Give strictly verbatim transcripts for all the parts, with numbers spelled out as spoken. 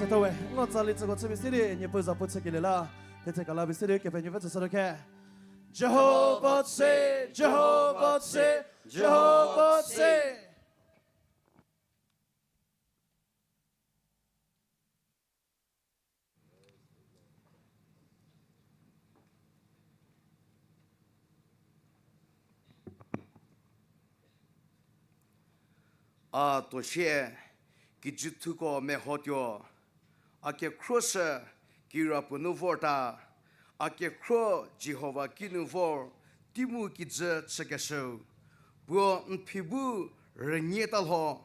Tawe, no tsali tsüko chüpie sidi, Niepuu za pu chükelie la, thetse kala pie sidi, Kepenuopfü tsüshütuo khe. Jihova tse, Jihova tse, Jihova tse. A tuo sie, kijüthuko mehotuo, a kekhruoshü kirapuo nu vorta, a kekhruo Jihova kinu vor, tei mu kijü chükeshüu. Puo n phi bu rünyie ta lho,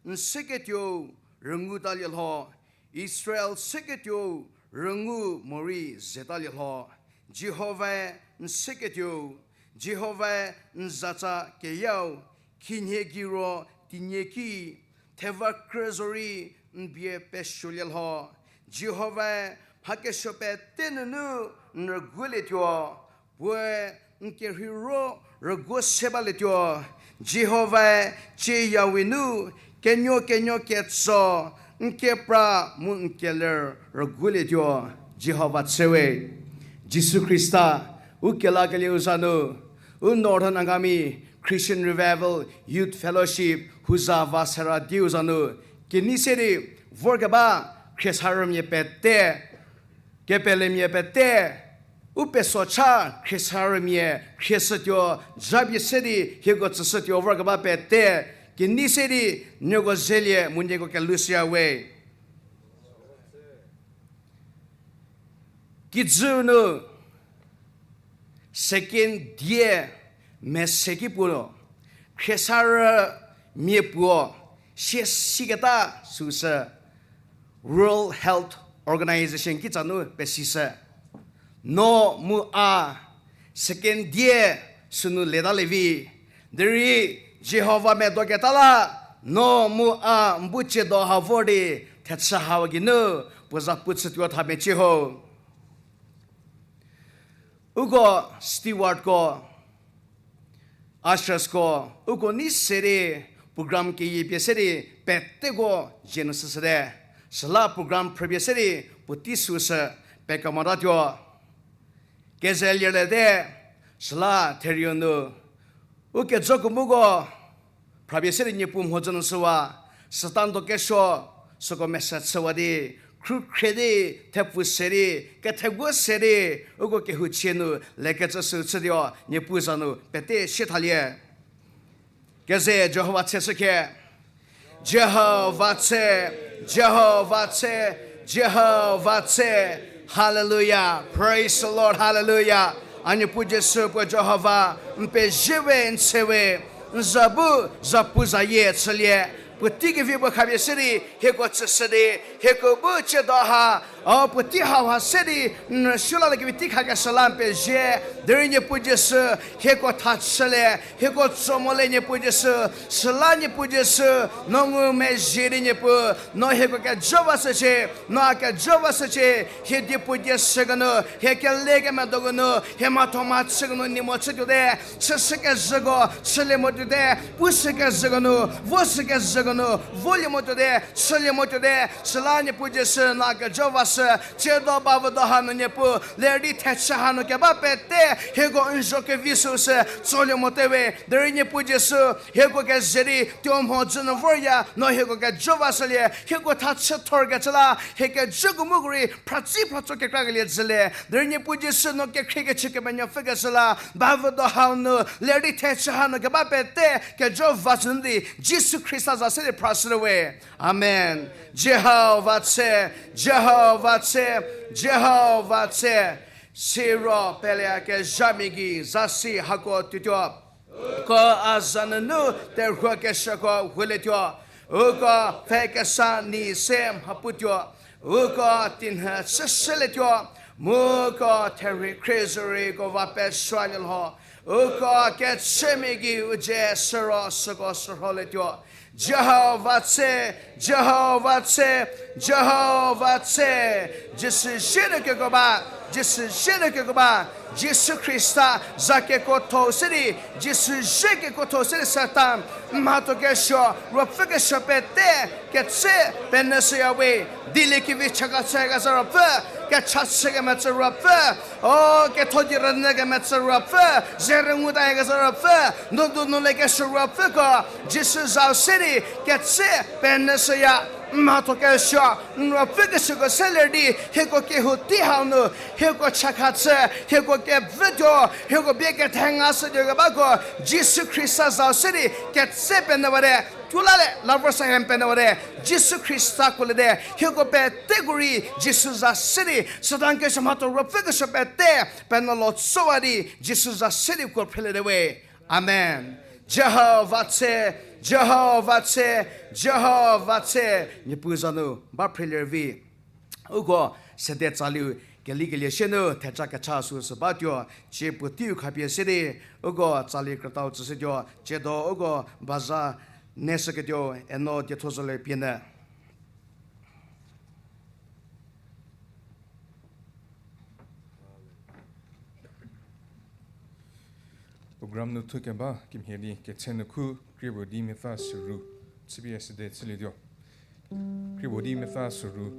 n seketuou rüngu talie lho, Israel seketuou rüngu morei ze talie lho. Jihovae n seketuou, Jihovae n zatsa keyau, khinhie gei ro tinie ki, theva krü zorei n bie pesuolie lho. Jihovae mha kesuo pete nunu n rüguolietuo, puoe n kerhei ro rüguo se balietuo. Jihovae cieyawe nu kenuo kenuo ketso, n kepra mu n keler rüguolietuo. Jihova tse we. Jisu Khrista, u kelakelieu za nu, u Northern Angami Christian Revival Youth Fellowship huza va sera dieu za nu, kenei se di vorkeba khriesarümia pete, kepelemia pete, u pesocha khriesarümia khrieshütuo, japie se di hieko tsüshütuo vorkeba pete, kenei se di nieko zelie mu nieko kelushüya we. Kijü nu second die mese ki puo, khriesarümia puo sie siketa süsü World Health Organization kitsa nu pesishü. No mu a second die sünu leta levi. Derei Jihova medo keta la, no mu a n bu ciedo ha vor di thechü hau geinu puo za pu chütuo tha mecie ho. Uko stewardko, ushersko, uko nei se di program keyie pie se di peteko zie nu shüshüte. Süla program phrüpie se di puotei süsü pekemotatuo. Keze lierliete, süla therieu nu u kejo kemoko phrapie se di Niepuu mhodzü nu shüwa, Satan do kesuo süko mese chüwa di, khrukhrie di, thepfu se di, ketheguo se di, uko kehouchie nu lekecü sü chütuo, Niepuu za nu pete sie thalie. Keze Jihova tse shükhe. Jihova tse, Jihova tse, Jihova tse. Hallelujah. Praise the Lord. Hallelujah. A Niepuu Jisu puo Jihova, n pezie we, n tse we, n za bu zapuzayie chülie. Puotei kevi puo khapie se di hieko tsüshü di, hieko bu ciedo ha, o puotei hauha se di n rüsuo laliekevi tei khakeshü la n pezie. Derei Niepuu Jisu, hieko tha chülie, hieko tso mo le Niepuu Jisu, süla Niepuu Jisu, no ngumezhie di Niepuu, no hieko kejo vashücie, no a kejo vashücie, hie diepu die süko nu, hie kele kemedoko nu, hie mhatho mhachüko nu nie mo chütuote, chüshü kezhüko chülie motuote, pushü kezhüko nu, voshü kezhüko nu, volie motuote, chülie motuote, süla Niepuu Jisu no a kejo vashü, ciedo bavüdo hanu Niepuu, lerü di thechü hanu keba pete, hieko n zho kevi süsü tsolie mote we, derei Niepuu Jisu, hieko keze di tuo mhodzü nu vorya, no hieko kejo vashülie, hieko tha chüthor kecü la, hie kejo kemoko rei phratsi phratso kekra kelie jülie, derei Niepuu Jisu no kekhrie kechü kemenuopfü kecü la, bavüdo hau nu, lerü di thechü hanu keba pete, kejo vashü nu di, Jisu Khrista za se di phrashüte we. Amen. Jihova tse, Jihova tse, Jihova tse. Siro peleyakezhamia gei zasi hako tuotuo. Ko a za nunu terhuo keshüko hulietuo. Uko pfhe kesa ni se mhaputuo. Uko tinhü chüshülietuo. Mu ko therhie khriezorei ko va pesuolie lho. Uko kechümia gei u dzie süro süko sürholietuo. Jihova tse, Jihova tse, Jihova tse. Jisu zhie nu keko ba. Jisu zhie nu kekuo ba, Jisu Khrista za kekuotho se di, Jisu zhie kekuotho se di Satan, mhatho kesuo, ruopfü kesuo pete, ketse, penyü shüya we, dilie kevi chaka chüyakezha ruopfü, kecha chükemetsü ruopfü, o, ketho di rünyükemetsü ruopfü, ze rüngutayakezha ruopfü, nunu nu le kesuo ruopfüko, Jisu za se di, ketse, penyü shüya, mhatho kesuo, n ruopfü kesuoko se ler di, hieko kehou tei hau nu, hieko chakha chü, hieko kevütuo, hieko bie kethenga shütuo kebako, Jisu Khrista za se di, ketse penyüwate, tuo la le, la vor sa hem penyüwate, Jisu Khrista kuoliete, hieko peteko rei, Jisu za se di, Satan kesuo mhatho ruopfü kesuo pete, penyü lo tsowa di, Jisu za se di kuo phreliete we. Amen. Jihova tse, Jihova tse, Jihova tse, Niepuu za nu ba phrelie vi. Uko sede tsaliu kelikelie sie nu theja kecha süsü batuo, cie puoteiu khapie se di, uko tsali krütau tsüshütuo, ciedo uko baza neshüketuo, eno dietho zo le pie nyü. Program nu thukeba kemhie di ketse nu khu Kriebou di mepfü süru, chüpie sede chülietuo. Kriebou di mepfü süru.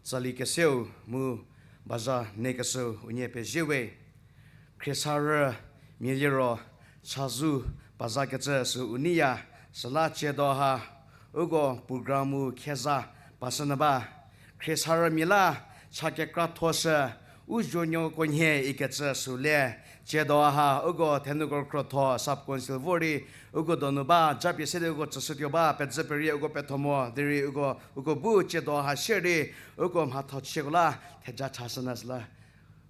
Tsali keseu mu baza ne kesü unie pezie we. Khriesarü mia liro chazou bazakecü sü uniya, süla ciedo ha uko program-u khieza pasünyü ba. Khriesarü mia la cha kekrathoshü, u zuonuoko nhie ikecü sü le, ciedo ha uko Thenuko krotho sub council vor di uko donu ba, japie se di uko tsüshütuo ba, pezü perie uko petho mo derei uko, uko bu ciedo ha shierei uko mhatho chieko la theja chashünyü süla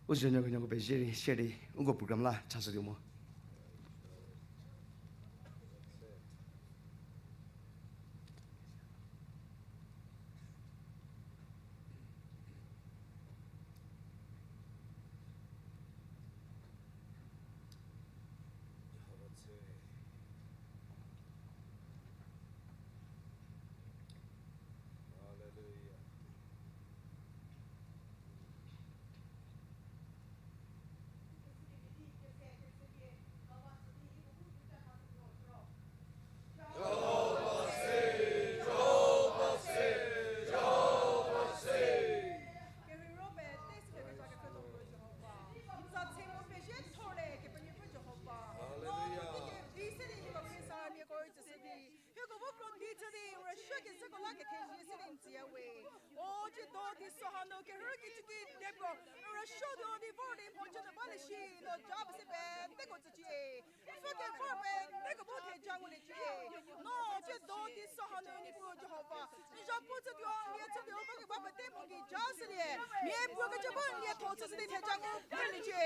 u zuonuoko nhie uko pezie di shierei uko program la chashütuo mo. Hieko bu krodi chü di, rüsuo kezhüko la kethezie se di n tsüya we. O, tsiedo teiso hanu kerhü kicükidiko, rüsuo tuo di vor di mhodzü nu balie shi, no ja pese peteko tsücie. Pfhü kevor peteko bu theja nguliecie. No tsiedo teiso hanu Niepuu Jihova, n zhapu chütuo, n lie chütuo, ba keba pete mo ki ja shülie. Miapuo kecü bu n lietho chüshü di theja ngu phrüliecie.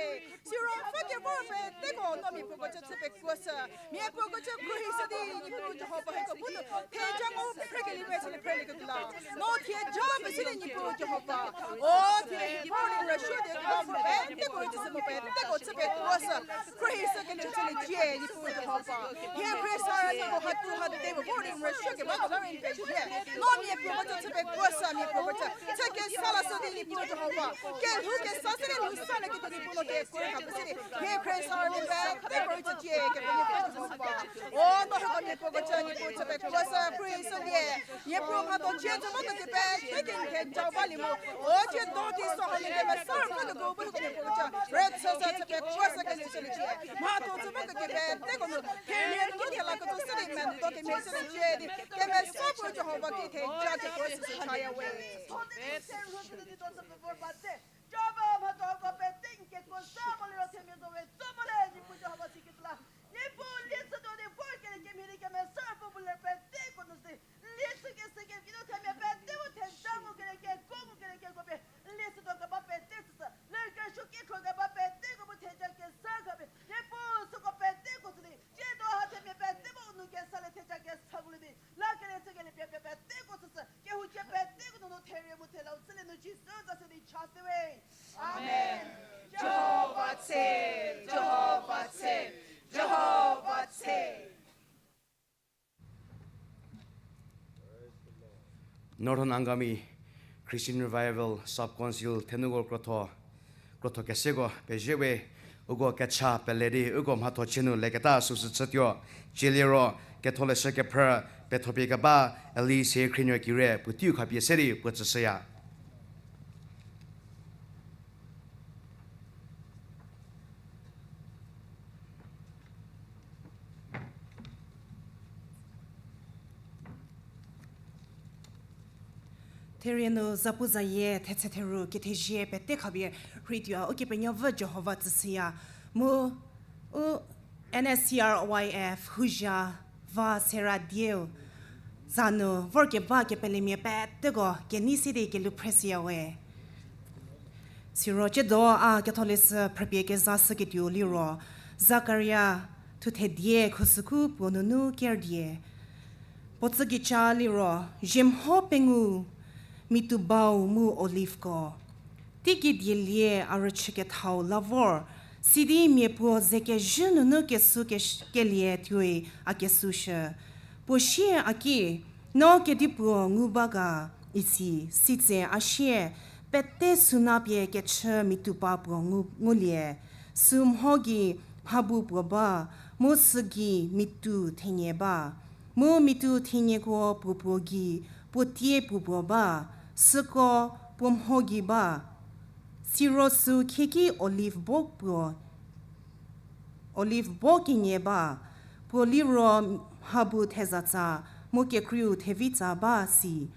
Siro pfhü kevor peteko no miapuoko chü chü pekuoshü. Miapuoko chü khruohishü di Niepuu Jihova hieko bu nu theja ngu phrükelie pie chülie phrelieketuo la, no theja pese di Niepuu Jihova, o, thie vor di rüsuo di kevor peteko rei tsüshü mu peteko chü pekuoshü. Khruohishükelie chüliecie Niepuu Jihova. Hie khriesarüko hatu hate vor di rüsuo kebako la rei n pezie. No miapuoko chü chü pekuoshü, miapuoko chü chü kesa lashü di Niepuu Jihova, kelhou kesa se di lhou sa le ketuo Niepuu no kekuo khapie se di hie khriesarüko peteko rei tsücie Kepenuopfü Jihova. O, no hieko miapuoko chü Niepuu chü pekuoshü, khruohishülie. Niepuu mhatho chie chü ba ketuo pete ki n theja balie mu, o, tsiedo teiso hanu kemesa Ruopfü kekuo bu hieko miapuoko chü rüchüshü chü pekuoshükelie chüliecie. Mhatho chü ba ketuo peteko nu therie nu thela kecü se di medo kemhie chüliecie di kemesa Puo Jihova ki theja kekuo süsü chaya we. Jihova mhathoko pete n kekuo sa mo liro themia zo we tso mo le Niepuu Jihova siketuo la, Niepuu lieshütuo di vorkelie kemhie di kemesa Ruopfü bu ler peteko nu sü di lieshükeshü kevi nu themia pete bu theja ngukelie kekuo ngukelie kekuo pie lieshütuo keba pete süsü ler kesuo ki khro keba peteko bu theja kesa khapie Niepuu süko peteko tsü di tsiedo ha themia pete bu u nou kesalie theja kesa ngulie di lakelie chükelie pie pie peteko süsü kehoucie peteko nunu therie mu thelau chülie nu Jisu za se di cha se we. Amen. Jihova tse, Jihova tse, Jihova tse. Northern Angami Christian Revival Sub Council Thenuko krotho, krotho keseko pezie we, uko kecha pele di uko mhatho chie nu leketa süsü chütuo. Cieliro ketholeshü kephrü pethopie keba Eli Sekhrinuo Kire puoteiu khapie se di puo tsüshüya. Therie nu zapuzayie thetse theru kethezie pete khapie rheituoya Ukepenuopfü Jihova tsüshüya. Mu u N S C R Y F houzha va sera dieu za nu vorkeba kepelemia peteko kenei se di kelhou phreshüya we. Siro tsiedo a ketholeshü phrüpie kezashüketuo liro Zakaria thuthe die khusükhu puo nunu ker die. Puo tsükecha liro, ziemho pengou, mitubau mu oliveko. Teigei dielie a rüchükethau la vor, sidi mia puo ze kezhü nunu kesu kesh-, kelie tuoi a kesushü. Puo sie a ki, no kedipuo ngu ba ga, isi, sitse a sie, pete suna pie kechü mitupa puo ngu, ngulie. Sü mho gei mhabu puo ba, mu sü gei mitu thenie ba. Mu mitu thenieko puopuo gei puo tie puopuo ba, süko puo mho gei ba, siro süu khieki olive bo puo, olive bo kenie ba, puo liro mha bu thezatsa mu kekreiu thevitsa ba si.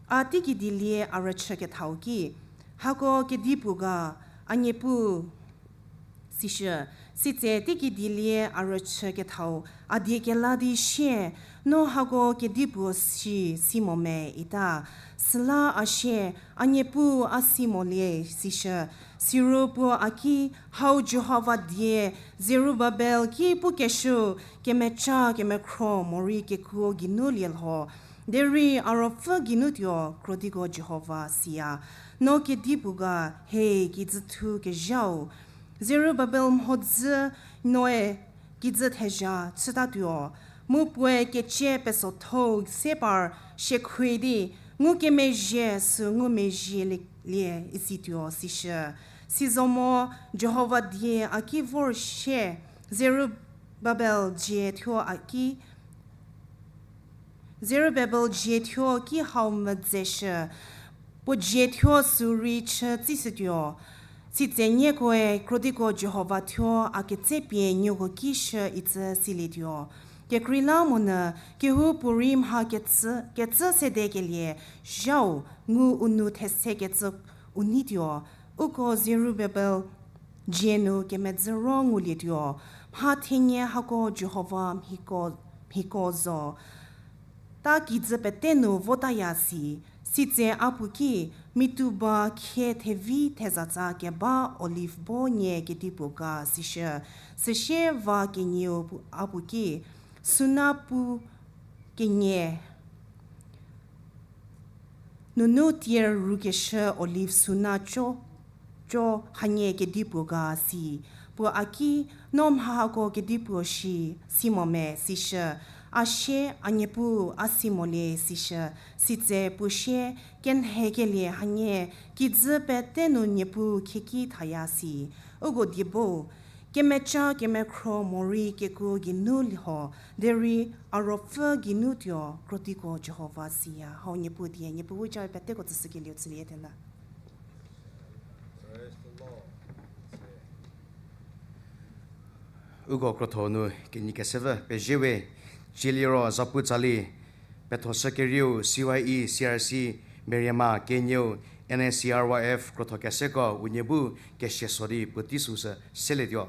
A teikedilie a rüchükethau ki, hako kedipuo ga, a Niepuu, sishü. Sitse teikedilie a rüchükethau a die kela di sie, no hako kedipuo si, si mo me ita. Süla a sie, a Niepuu a si molie, sishü. Siro puo a ki, hau Jihova die, Zerubabel ki pukeshüu, kemeca kemekhro morei kekuo geinu lielho, derei a ruopfü geinu tuo, krodiko Jihova siya. No kedipuo ga, he, kijüthu kezhau. Zerubabel mhodzü noe kijü thezha chütatuo, mu puoe kecie pesothou se par shiekhue di, ngukemezhie sü ngumezhielie, lie isituo sishü. Sizo mo Jihova die a ki vor sie, Zerubabel dzie thuo a ki, Zerubabel dzie thuo ki hau mvüdzeshü, puo dzie thuo sü rei chü tsishütuo. Sitse niekoe krodiko Jihova thuo a ketsepie nieko ki shü itsü silietuo. Kekreilamonyü kehoupuorei mha kecü, kecü sedekelie zhau ngu u nou thesekecü u neituo. Uko Zerubabel dzie nu kemedzüro ngulietuo, mha thenie hako Jihova mhiko, mhiko zo. Ta kijü pete nu votaya si, sitse a pu ki, mituba khie thevi thezatsa keba olive bo nie kedipuo ga sishü. Süsie va kenieu pu-, a pu ki, suna pu kenie nunu tier rukeshü olive suna co, co hanie kedipuo ga si. Puo a ki, no mha hako kedipuo shi, si mo me sishü. A sie, a Niepuu a si molie sishü. Sitse puo sie, kenhekelie hanie, kijü pete nu Niepuu khieki thaya si. Uko die bo, kemeca kemekhro morei kekuo geinu lielho, derei a ruopfü geinu tuo, krodiko Jihova siya. Hau Niepuu die, Niepuu bu ca peteko tsüshükelieu chülie thena. Uko krotho nu kenyi kesevü pezie we, cieliro zapu tsali, pethoshü kerieu C Y E, C R C, Meriema kenieu, N A C R Y F krotho keseko unie bu kesia so di puotei süsü selietuo.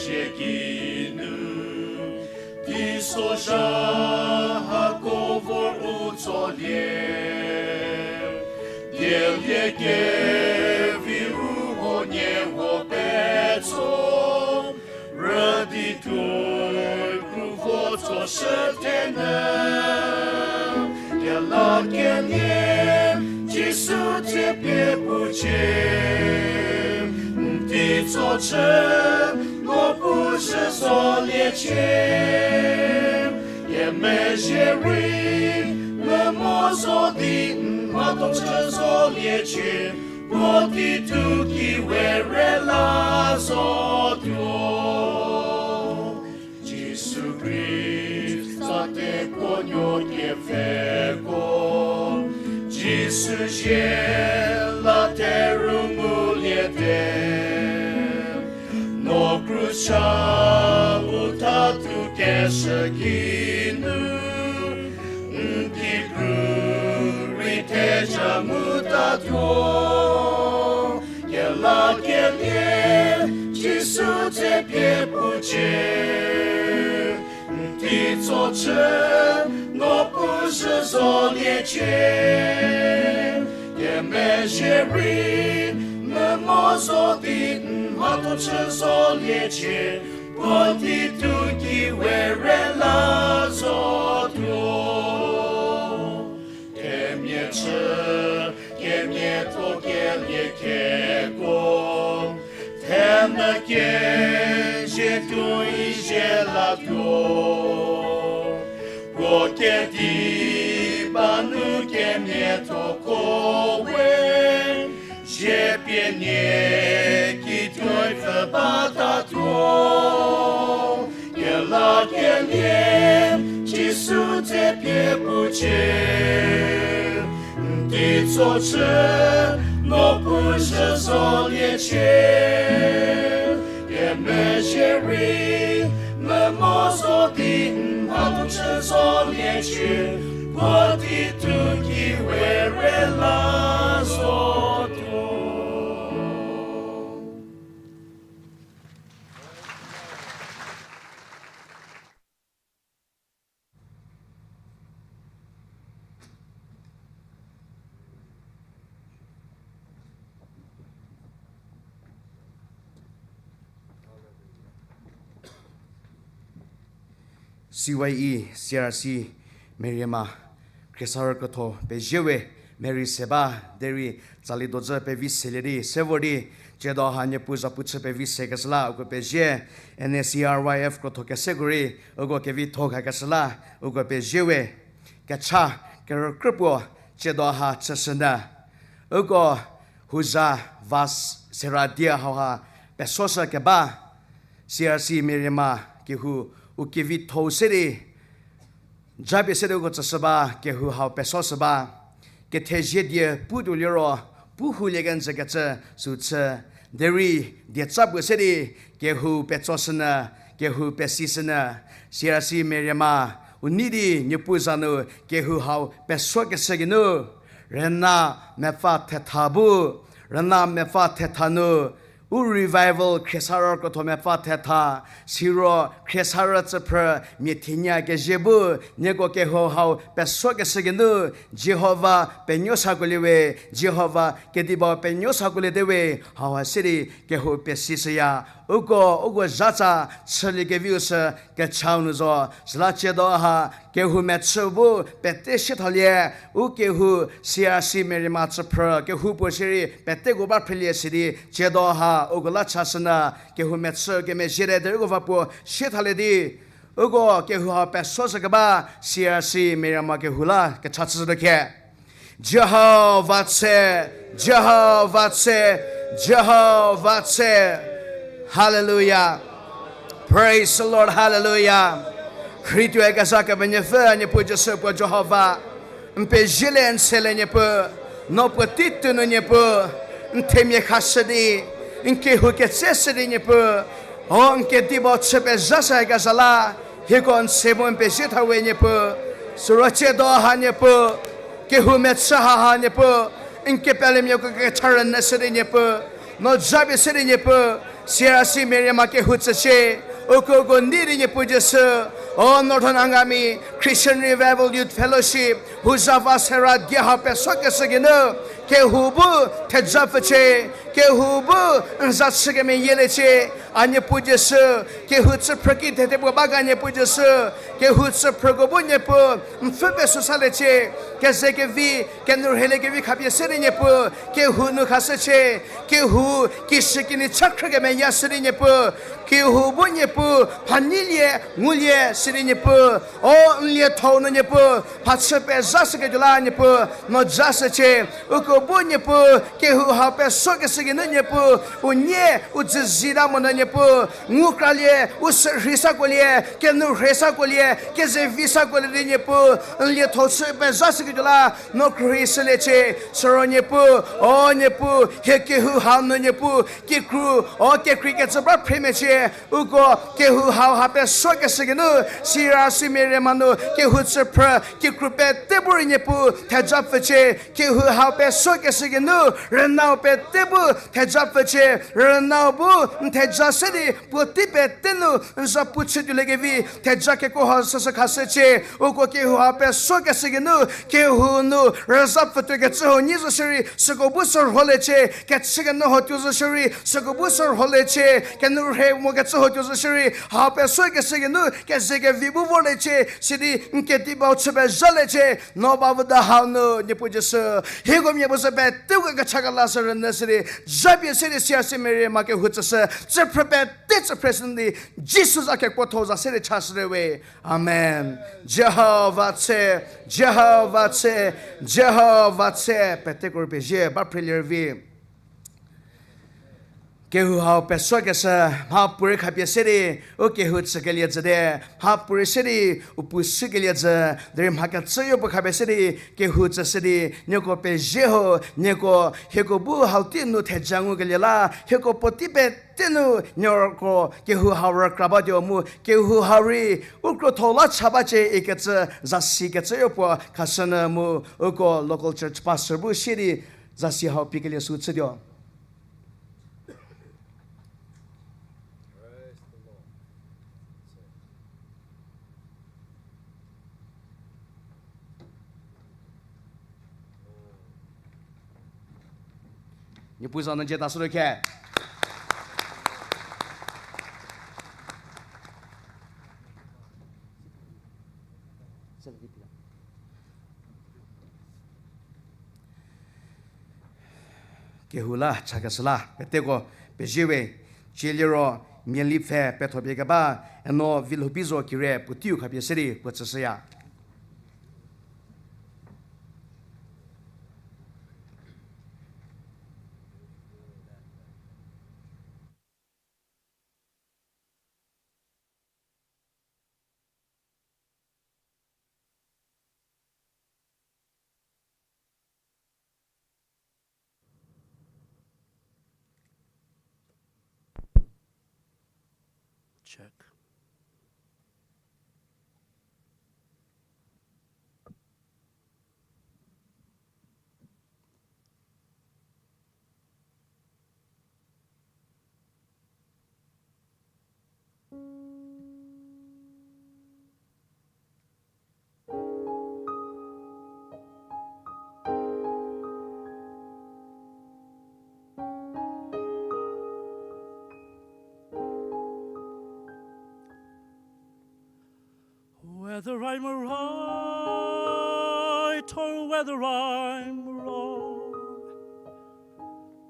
Kinu, teisozha hako vor u tsolie, dielie kevi u huonie huo petso, rüdi tuoi kru vo tsoshü thenyü. Kelakelie Jisu tepie pucie, n teitso chü no pushü zoliecie. Kemezhie rei memo zo di n mhatho chü zoliecie, puo teitu ki we rei la zotuo. Jisu Khrista tekuonuo kepfheko, Jisu zie la theru nguliete. No krus cha u thatu keshü kinu, n kikru rei theja ngutatuo. Kelakelie Jisu tepie pucie, n teitso chü no pushü zoliecie. Kemezhie rei memo zo di n mhatho chü zoliecie, puo teitu ki we rei la zotuo. Kemia chü, kemiatho kelie keko, themia kezie tuoi zie latuo. Puo kediba nu kemiathoko we, zie pie nie kituoi pfü batatuo. Kelakelie Jisu tepie pucie, n teitso chü no pushü zoliecie. Kemezhie rei memo zo di n mhatho chü zoliecie, puo teitu ki we rei la zotuo. C Y E, C R C, Meriema, Khriesarü krotho pezie we, merei se ba, derei tsali dozü pevi selie di, se vor di, tsiedo ha Niepuu zapu chü pevi sekeshü la, uko pezie, N A C R Y F krotho keseko rei, uko kevitho khakeshü la, uko pezie we, kecha, kerükrüpuo, tsiedo ha chüshünyü. Uko huza va s-, sera die hauha pesoshü keba, C R C Meriema kehou u kevitho-u se di, japie se di uko tsüshü ba, kehou hau pesoshü ba, kethezie die putuo liro, pu hulie kenjü kecü süu chü, derei dieca puo se di, kehou petsoshünyü, kehou pesishünyü, C R C Meriema, u nei di Niepuu za nu kehou hau pesokeshü geinu, rüna mepfü thetha bu, rüna mepfü thetha nu, u revival Khriesarü krotho mepfü thetha, siro Khriesarü tsüphrü mia thinyia kezie bu, nieko kehou hau pesokeshü geinu, Jihova penuo sakuolie we, Jihova kediba penuo sakuoliete we, hauha se di kehou pesishüya, uko, uko zatsa chüliekeviu sü kechau nu zo, süla tsiedo ha, kehou mechü bu pete siethalie, u kehou C R C Meriema tsüphrü, kehou puo shierei peteko ba phrelie sidi, tsiedo ha, uko la chashünyü, kehou mechü kemezhiete derei uko va puo siethalie di, uko kehou hau pesoshü keba C R C Meriema kehou la kecha chüshütuo khe. Jihova tse, Jihova tse, Jihova tse. Hallelujah. Praise the Lord. Hallelujah. Rhituokezha Kepenuopfü, Niepuu Jisu puo Jihova. N pezielie n selie Niepuu, no puotei tuo nu Niepuu, n themia khashü di, n kehou ketseshü di Niepuu, o n kedibo chü pezhashükezha la, hieko n se mu n pezie tha we Niepuu, siro tsiedo ha Niepuu, kehou mechü haha Niepuu, n kepelemiako kecha rünyüshü di Niepuu, no japie se di Niepuu, Sirasi Meria ma kehou tsücie, uko uko nei di Niepuu Jisu, o Northern Angami Christian Revival Youth Fellowship, Huzava Sera die hau pesokeshü geinu, kehou bu theja pfücie, kehou bu n za chü kemeyieliecie, a Niepuu Jisu, kehou tsüphrü ki thethepuo ba ga Niepuu Jisu, kehou tsüphrüko bu Niepuu, n pfü pesu saliecie, keze kevi, kenou rheilie kevi khapie se di Niepuu, kehou nu khashücie, kehou, kishükinyi cha khrü kemeyie sidi Niepuu, kehou bu Niepuu, mhanyilie, ngulie sidi Niepuu, o n lietho nu Niepuu, mhachü pezha shüketuo la Niepuu, no ja shücie, uko bu Niepuu, kehou hau pesokeshü geinu Niepuu, u nie, u dzüzita monyü Niepuu, ngu kralie, u sürhei sakuolie, kenou rhei sakuolie, kezevi sakuolie di Niepuu, n lietho chü pezha shüketuo la, no khruohi shüliecie, süro Niepuu, o Niepuu, hie kehou hau nu Niepuu, kikru, o kekreikecü ba phre mecie, uko kehou hau ha pesokeshü geinu, sirasi Meria ma nu, kehou tsüphrü, kikru pete bu rei Niepuu, theja pfücie, kehou hau pesokeshü geinu, rünau pete bu, theja pfücie, rünau bu, n theja se di, puotei pete nu, n za pu chütuoliekevi, theja kekuo hau süsü khashücie, uko kehou hau pesokeshü geinu, kehou nu, rüza pfütuo kecü ho nyi zo shierei, süko bu sürholiecie, kechü kenyü ho tuo zo shierei, süko bu sürholiecie, kenou rhei mo kecü ho tuo zo shierei, hau pesokeshü geinu, keze kevi bu vorliecie, sidi n kedi bau chü pezhaliecie, no ba vüda hau nu, Niepuu Jisu, hieko mia puo sü pete uko kecha kela sü rünyü sidi, japie se di sirasi Meria ma kehou tsüshü, tsüphrü pete tsüphrü sü di, Jisu za kekuotho za se di chashüte we. Amen. Jihova tse, Jihova tse, Jihova tse, peteko rei pezie, ba phrelie rüvi. Kehou hau pesokeshü, mhapuorei khapie se di, u kehou tsükelie jüte, mhapuorei se di, u pu sükelie jü, derei mha kecüyo puo khapie se di, kehou tsüshü di, nieko pezie ho, nieko, hieko bu hau tei nu theja ngukelie la, hieko puotei pete nu, nieko, kehou hau rükra batuo mu, kehou hau rei, u krotho la cha bacie ikecü, zasi kecüyo puo khashünyü mu, uko local church pastor bu sie di, zasi hau pikelie sü chütuo. Niepuu za nu jie ta sülo khe. Kehou la chakeshü la peteko pezie we, tsieliro miali pfhe pethopie keba, eno Vilhopizo Kire puoteiu khapie se di puo tsüshüya. Check. Whether I'm right or whether I'm wrong,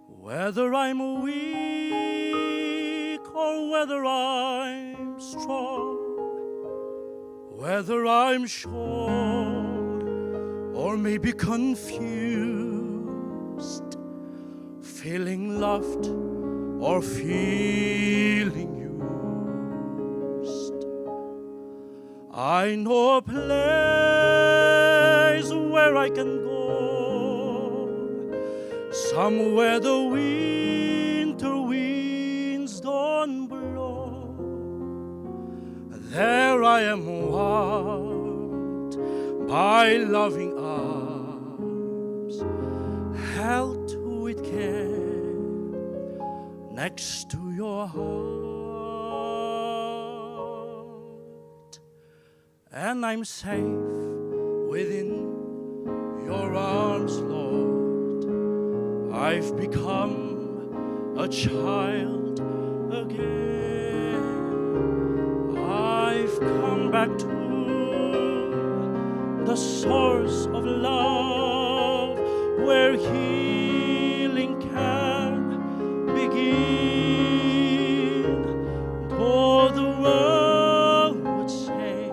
whether I'm weak or whether I'm strong, whether I'm sure or maybe confused, feeling loved or feeling used, I know a place where I can go, somewhere the winter winds don't blow. There I am warmed by loving arms, held with care. next to your heart, and I'm safe within your arms, Lord. I've become a child again. I've come back to the source of love, where healing can begin. Though the world would say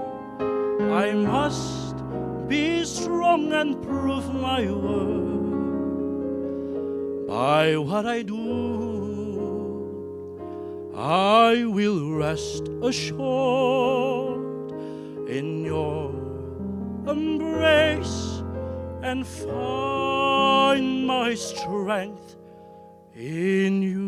I must be strong and prove my worth by what I do, I will rest assured in your embrace and find my strength in you.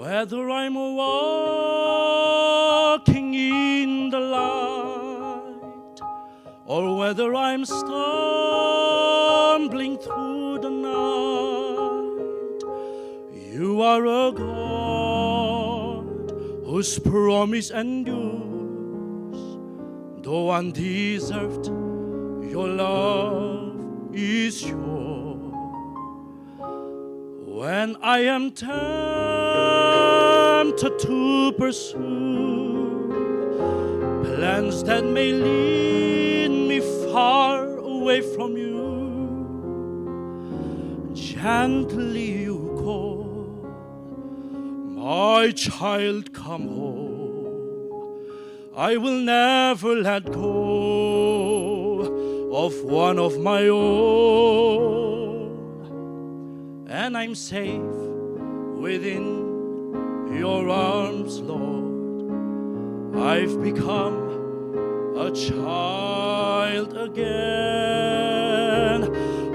Whether I'm walking in the light or whether I'm stumbling through the night, you are a God whose promise endures. Though undeserved, your love is sure. When I am tempted to pursue plans that may lead me far away from you, gently you call, "My child, come home." I will never let go of one of my own. And I'm safe within your arms, Lord. I've become a child again.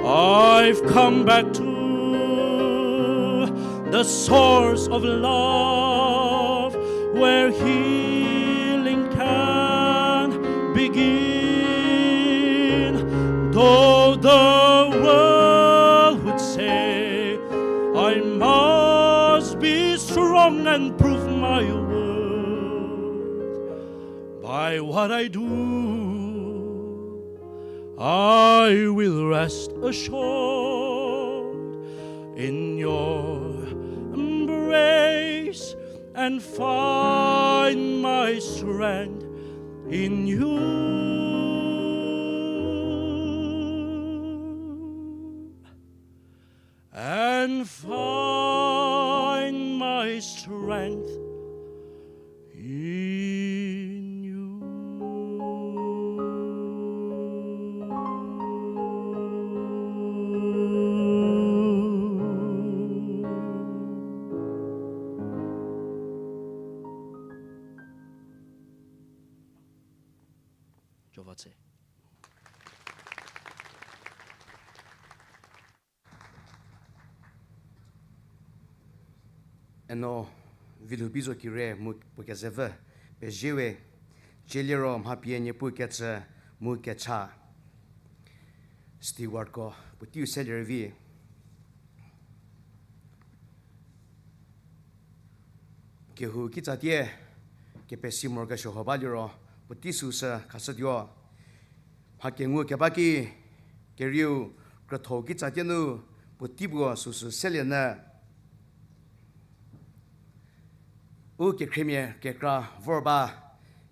I've come back to the source of love, where healing can begin. Though the world would say I must be strong and prove my worth by what I do, I will rest assured in your embrace and find my strength in you. And find my strength in you. Jihova tshe. Eno Vilhoubi Zokire mu puo kezevü pezie we, cieliro mha pie Niepuu kecü mu kecha stewardko puoteiu selie rei vi. Kehou kitsatie kepesi morokesuo huo ba liro puotei süsü khashütuo. Mha kengu keba ki kerieu krüthou kitsatie nu puotei puo süsü selie nyü. U kekhriemia kekra vor ba,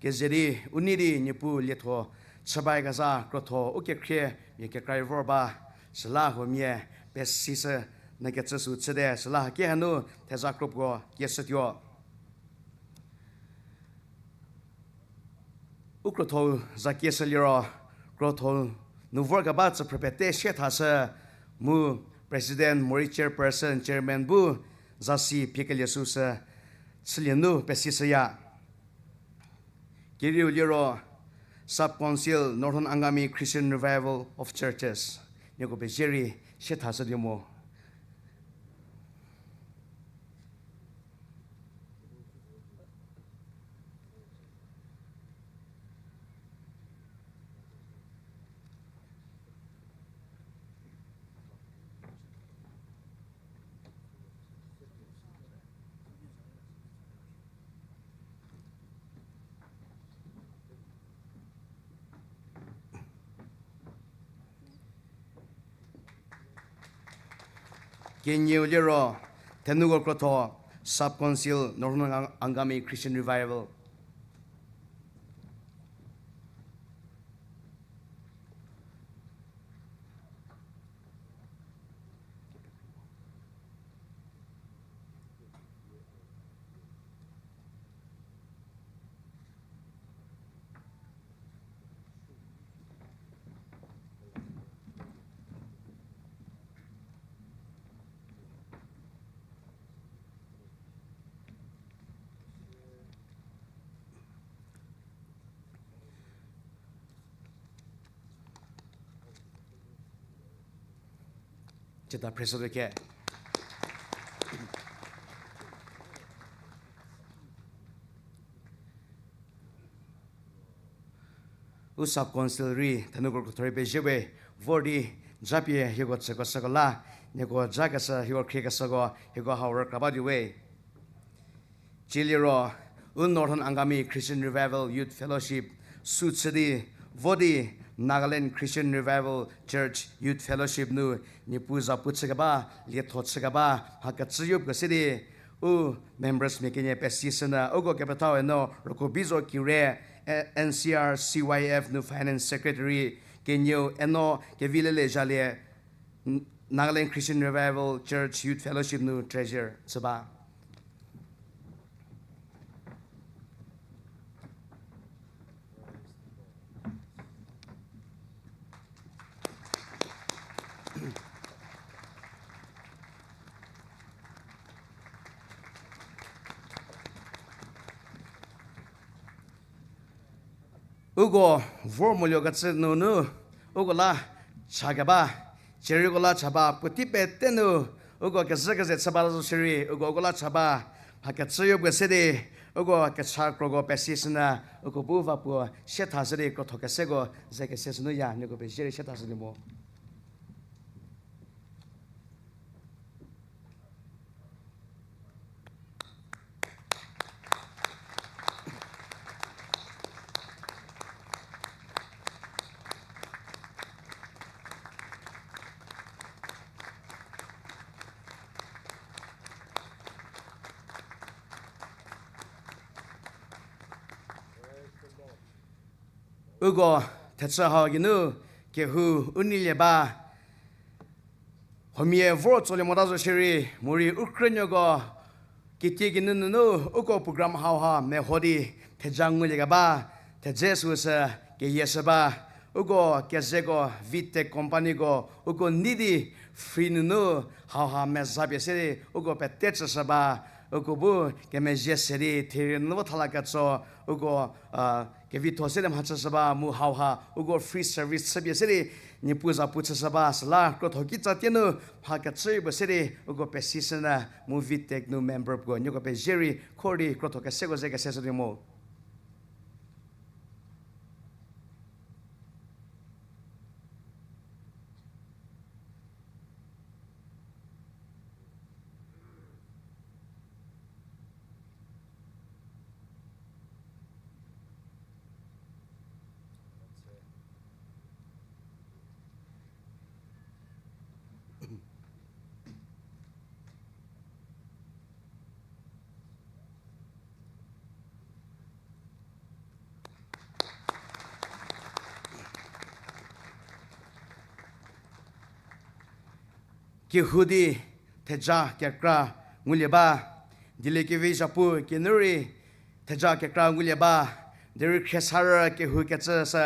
keze di u nei di Niepuu lietho chü bakezha krotho u kekhriemia kekra rei vor ba, süla huomia pesishü nyü kecü sü chüte, süla haki hanu theza kro puo kieshütuo. U krotho za kieshü liro, krotho nu vorkeba tsüphrü pete sie thashü mu President morei Chairperson, Chairman bu zasi piekelie süsü chülie nu pesishüya. Kerieu liro Sub Council Northern Angami Christian Revival of Churches. Nieko pezie rei sie thashütuo mo. Kenieu liro, Thenuko Krotho, Sub Council, Northern Ang-, Angami Christian Revival. Chita praise the Lord. U sub council rei, Thenuko Krotho rei pezie we, vor di japie hieko tsüko süko la, nieko jakeshü, hieko khriekeshüko, hieko hau rükra ba di we. Ciliro, u Northern Angami Christian Revival Youth Fellowship, sü chü di, vo di, Nagaland Christian Revival Church Youth Fellowship nu, Niepuu za pu chükeba, lietho chükeba, mha kecüyo puo se di, u members mia kenie pesishünyü, uko kepethau eno, Roko Bizo Kire, eh, N C R C Y F nu Finance Secretary, kenieu eno, Kevilele Zalie, N-, Nagaland Christian Revival Church Youth Fellowship nu Treasurer chü ba. Uko vor moluo kecü nunu, uko la cha keba, cierei uko la cha ba, puotei pete nu, uko kezhü keze chü ba zo shierei, uko uko la cha ba, mha kecüyo puo se di, uko kecha kroko pesishünyü, uko bu va puo sie thashü di krotho keseko ze kese sünu ya, nieko pezie rei sie thashü di mo. Uko thechü hau geinu kehou u neilie ba. Huomia vor tsolie mota zo shierei, morei u krünuoko, kitie geinu nunu uko program hauha meho di theja ngulie keba, thedze süu sü keyieshü ba, uko kezeko Vitech companyko, uko nei di free nunu hauha mezapie se di, uko pete chüshü ba, uko bu kemezhie se di, therie nunu vo thala ketso, uko, a, kevitho se di mhachüshü ba, mu hauha, uko free service chüpie se di, Niepuu za pu chüshü ba, süla krotho kitsa tie nu, mha kecü puo se di, uko pesishünyü, mu Vitech nu member puo, nieko pezie rei, khor di, krotho keseko ze kese sünu mo. Kehou di theja kekra ngulie ba, dieliekevi zhapu kinu rei theja kekra ngulie ba, derei khriesarü kehou kecü sü,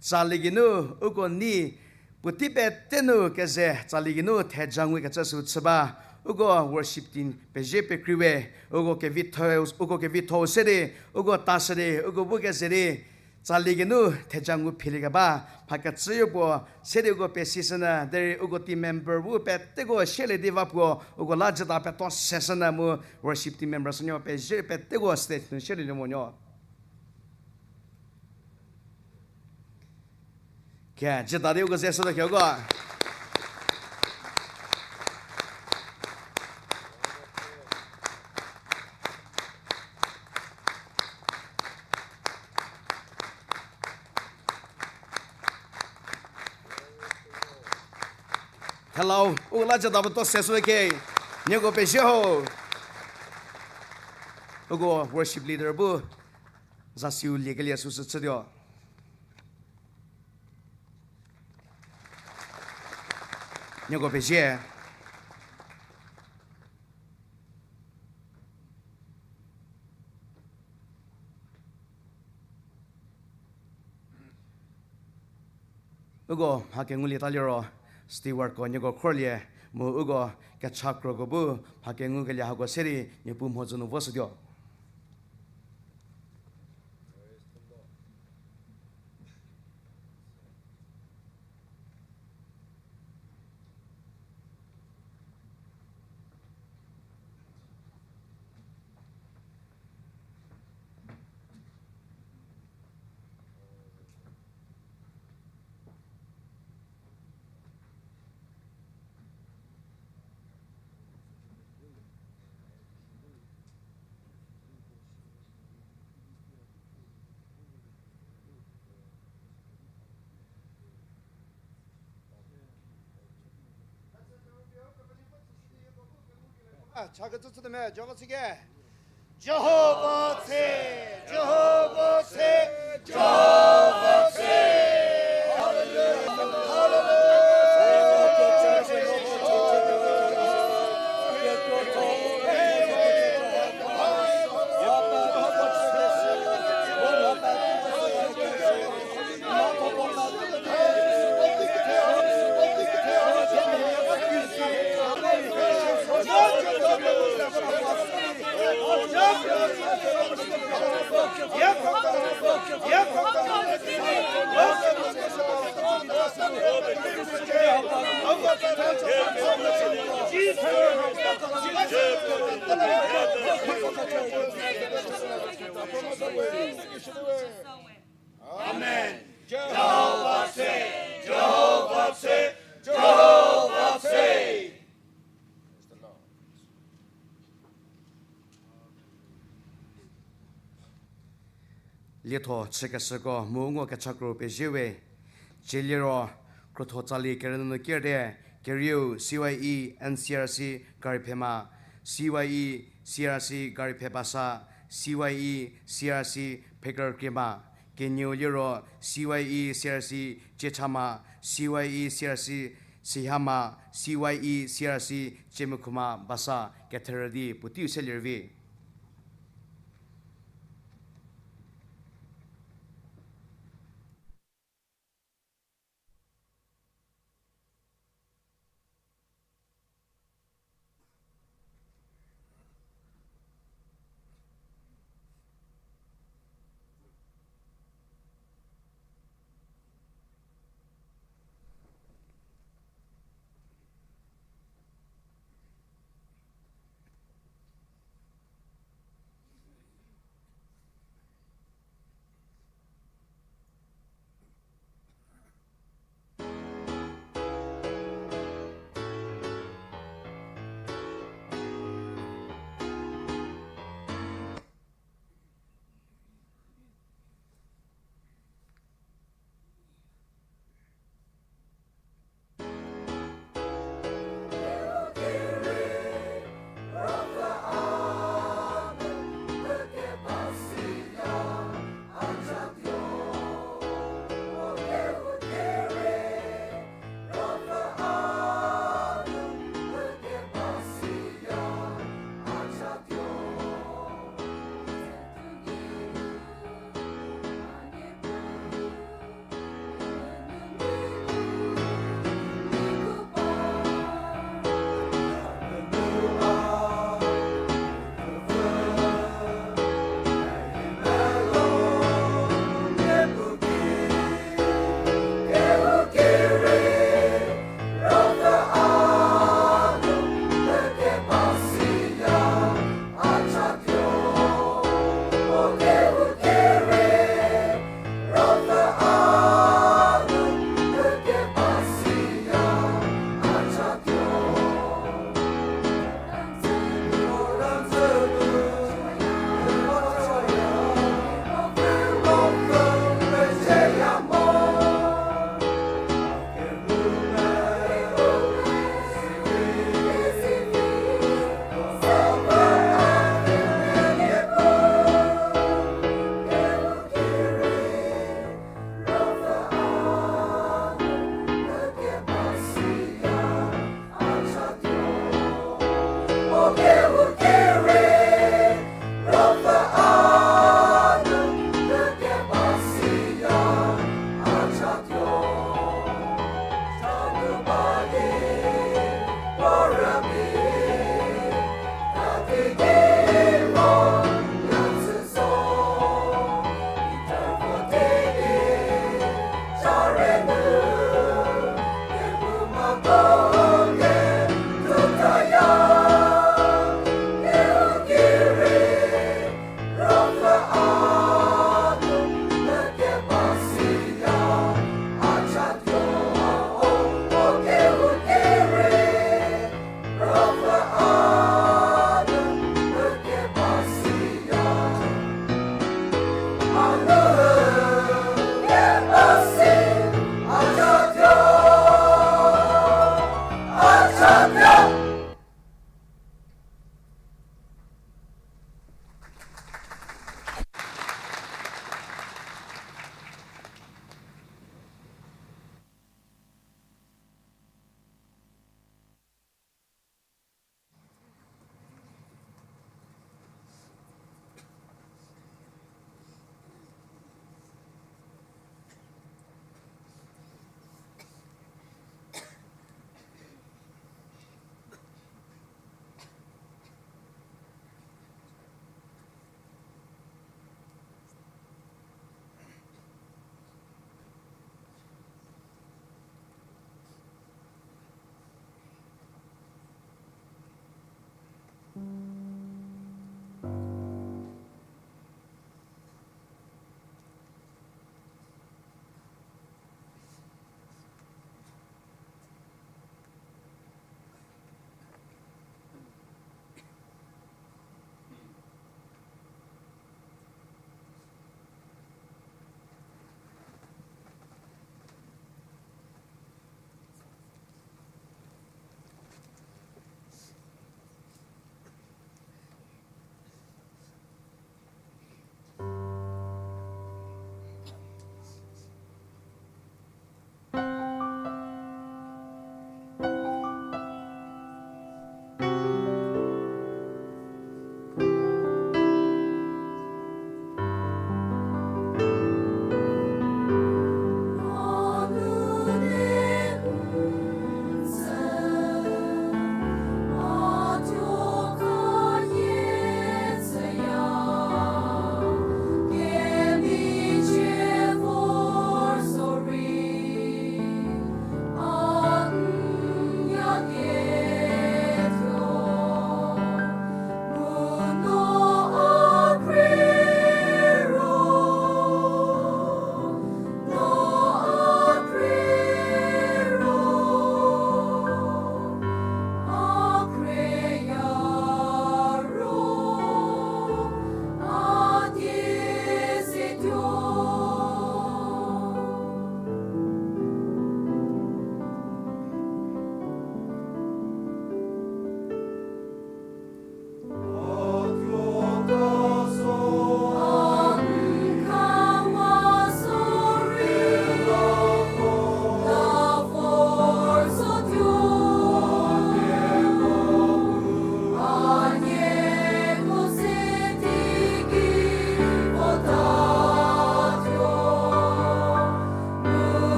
tsali geinu uko nei puotei pete nu keze tsali geinu theja ngukecü sü chü ba, uko worship team pezie pekrei we, uko kevitho, uko kevitho se di, uko tashü di, uko bu keze di, tsali geinu theja ngu philie keba, mha kecüyo puo, se di uko pesishünyü, derei uko team member bu peteko shielie di va puo, uko la jüta peto seshünyü mu worship team member sünuo pezie peteko stage nu shielie di monuo. Ke, jüta di uko ze süta ke uko. Hello, u la jada puo to se sü ke. Nieko pezie ho. Uko worship leader bu zasiu liekelie süsü chütuo. Nieko pezie. Uko mha kengulieta liro, stewardko nieko khorlie, mu uko kecha kroko bu mha kengukelie hako se di Niepuu mhodzü nu voshütuo. A, cha kecü chüte me, Jihova chüke. Jihova tshe, Jihova tshe, Jihova tshe. Hallelujah, hallelujah. Amen. Jihova tshe, Jihova tshe, Jihova tshe. Praise the Lord. Lietho chükeshüko mu ngo kechakro pezie we. Tsie liro, krotho tsali kerünyü nu kierte, kerieu C Y E N C R C Gariphema, C Y E C R C Gariphe Basa, C Y E C R C Pheker Kriema, kenieu liro C Y E C R C Ciechama, C Y E C R C Sihama, C Y E C R C Ciemekhuma Basa ketherü di puoteiu se lervi.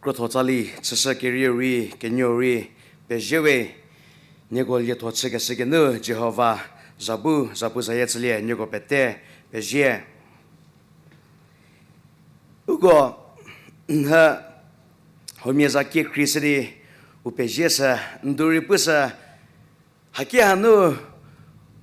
Krotho tsali chüshü kerieu rei, kenuou rei, pezie we, nieko lietho chükeshü kenu Jihova, zapu, zapu zayie chülie, nieko pete, pezie. Uko, n, huomia za kie khrieshü di, u pezie sü, n du rei pushü, haki hanu,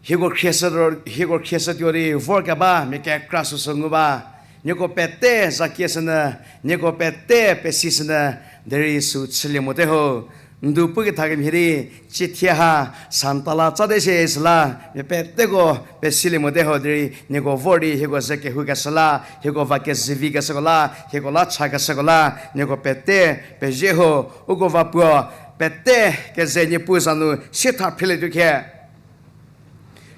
hieko khrieshü, hieko khrieshütuo di vorkeba, mia kekra süsü ngu ba. Nieko pete za kieshünyü, nieko pete pesishünyü, derei süu chülie mote ho. N du pukethakemhie di, cie thie ha, santala tsate shie süla, mia peteko pesilie mote ho derei, nieko vor di, hieko ze kehoukeshü la, hieko va kezivikeshüko la, hieko la chakeshüko la, nieko pete pezie ho, uko va puo, pete keze Niepuu za nu sietha phrelietuo khe.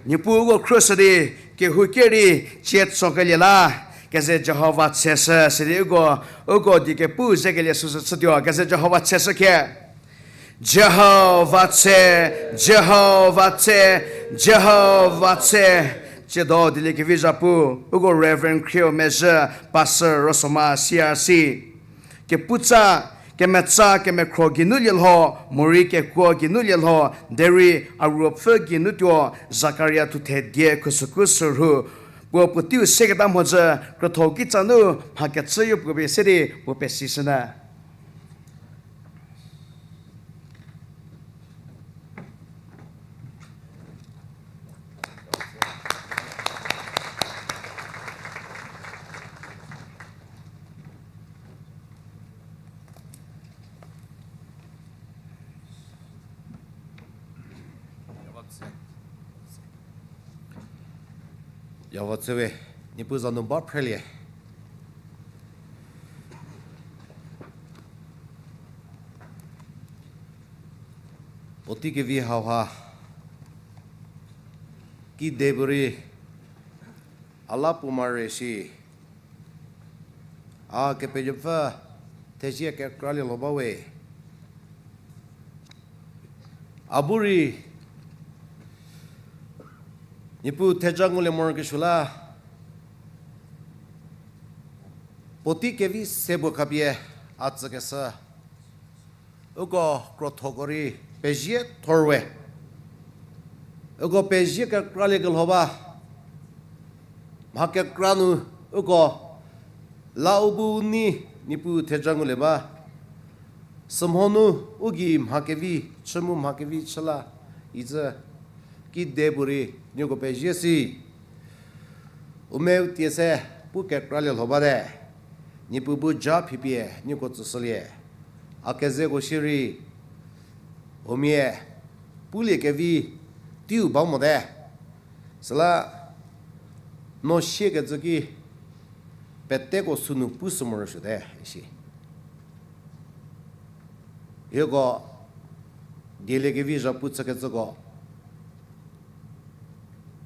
Niepuu uko khruoshü di, kehouki rei, cie tsokelie la, keze Jihova tseshü, sidi uko, uko die kepu zekelie süsü chütuo, keze Jihova tseshü khe. Jihova tse, Jihova tse, Jihova tse. Tsiedo dieliekevi zhapu, uko Reverend Khrieu Mezhü, Pastor Rosoma C R C. Keputsa, kemetsa, kemekhro geinu lielho, morei kekuo geinu lielho, derei a ruopfü geinu tuo, Zakaria thuthe die khusüku sürhu, puo puoteiu seketa mhodzü, krotho kitsa nu mha kecüyo puo pie se di puo pesishünyü. Yawa tse we, Niepuu za nu ba phrelie. Puotei kevi hauha, kide puorei, a la puo mare shi, a Kepenuopfü thezie kekralie lho ba we. A bu rei, Niepuu theja ngulie morokesuo la, puotei kevi se puo khapie a tsükeshü, uko krothoko rei pezie thor we. Uko pezie kekraliekelho ba. Mha kekra nu uko la u bu u nei Niepuu theja ngulie ba. Sümhonu u gei mha kevi chü mu mha kevi chü la icü kide puorei nieko pezie si. U me u tie se pu kekralie lho bate. Niepuu bu ja phipie nieko tsüshülie. A kezeko shierei, huomia pulie kevi teiu ba mote. Süla no siekecü ki peteko sünu pu sü morosuote isi. Hieko dieliekevi zhapu chükecüko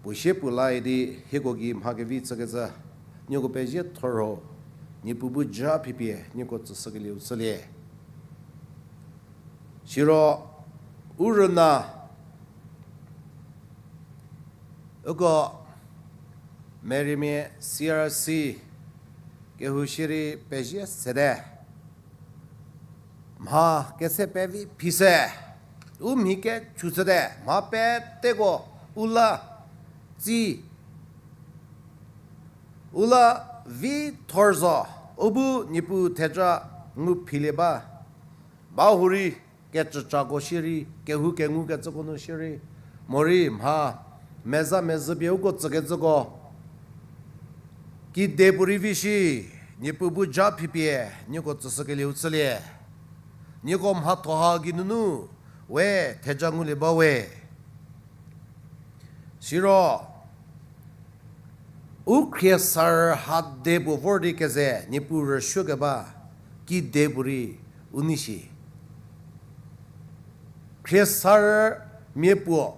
puo sie puo la idi hieko gei mha kevi chükecü, nieko pezie thor ho, Niepuu bu ja phipie nieko tsüshükelieu chülie. Siro u rüna uko Merimia C R C kehou shierei pezie sete. Mha kese pevi phi se, u mhi kechü chüte, mha peteko u la tsi, u la vi thor zo, u bu Niepuu theja ngu philie ba. Ba hurei kecücako shierei, kehou kengukecüko nu shierei, morei mha meza mezhü pie uko tsükecüko kide puorei vi shi, Niepuu bu ja phipie nieko tsüshükelieu chülie. Nieko mhatho ha geinunu we theja ngulie ba we. Siro u khriesarü hade puo vor di keze Niepuu rüsuokeba kide puorei u nei shi. Khriesarümia puo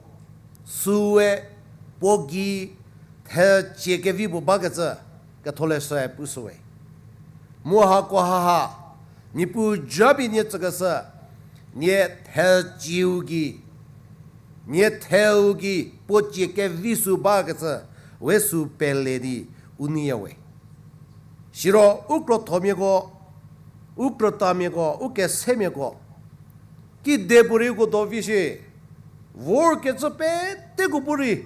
süe puo gei thecie kevi puo bakecü Ketholeshüe pushüwe. Mu hako haha, Niepuu japie nie tsükeshü, nie thecieu gei, nie theu gei puo cie kevi sü bakecü, we sü pele di u neiyawe. Siro u krothomiako u krütamiako, u kesemiako, kide puorei uko do vi shie, vorkecü peteko bu rei,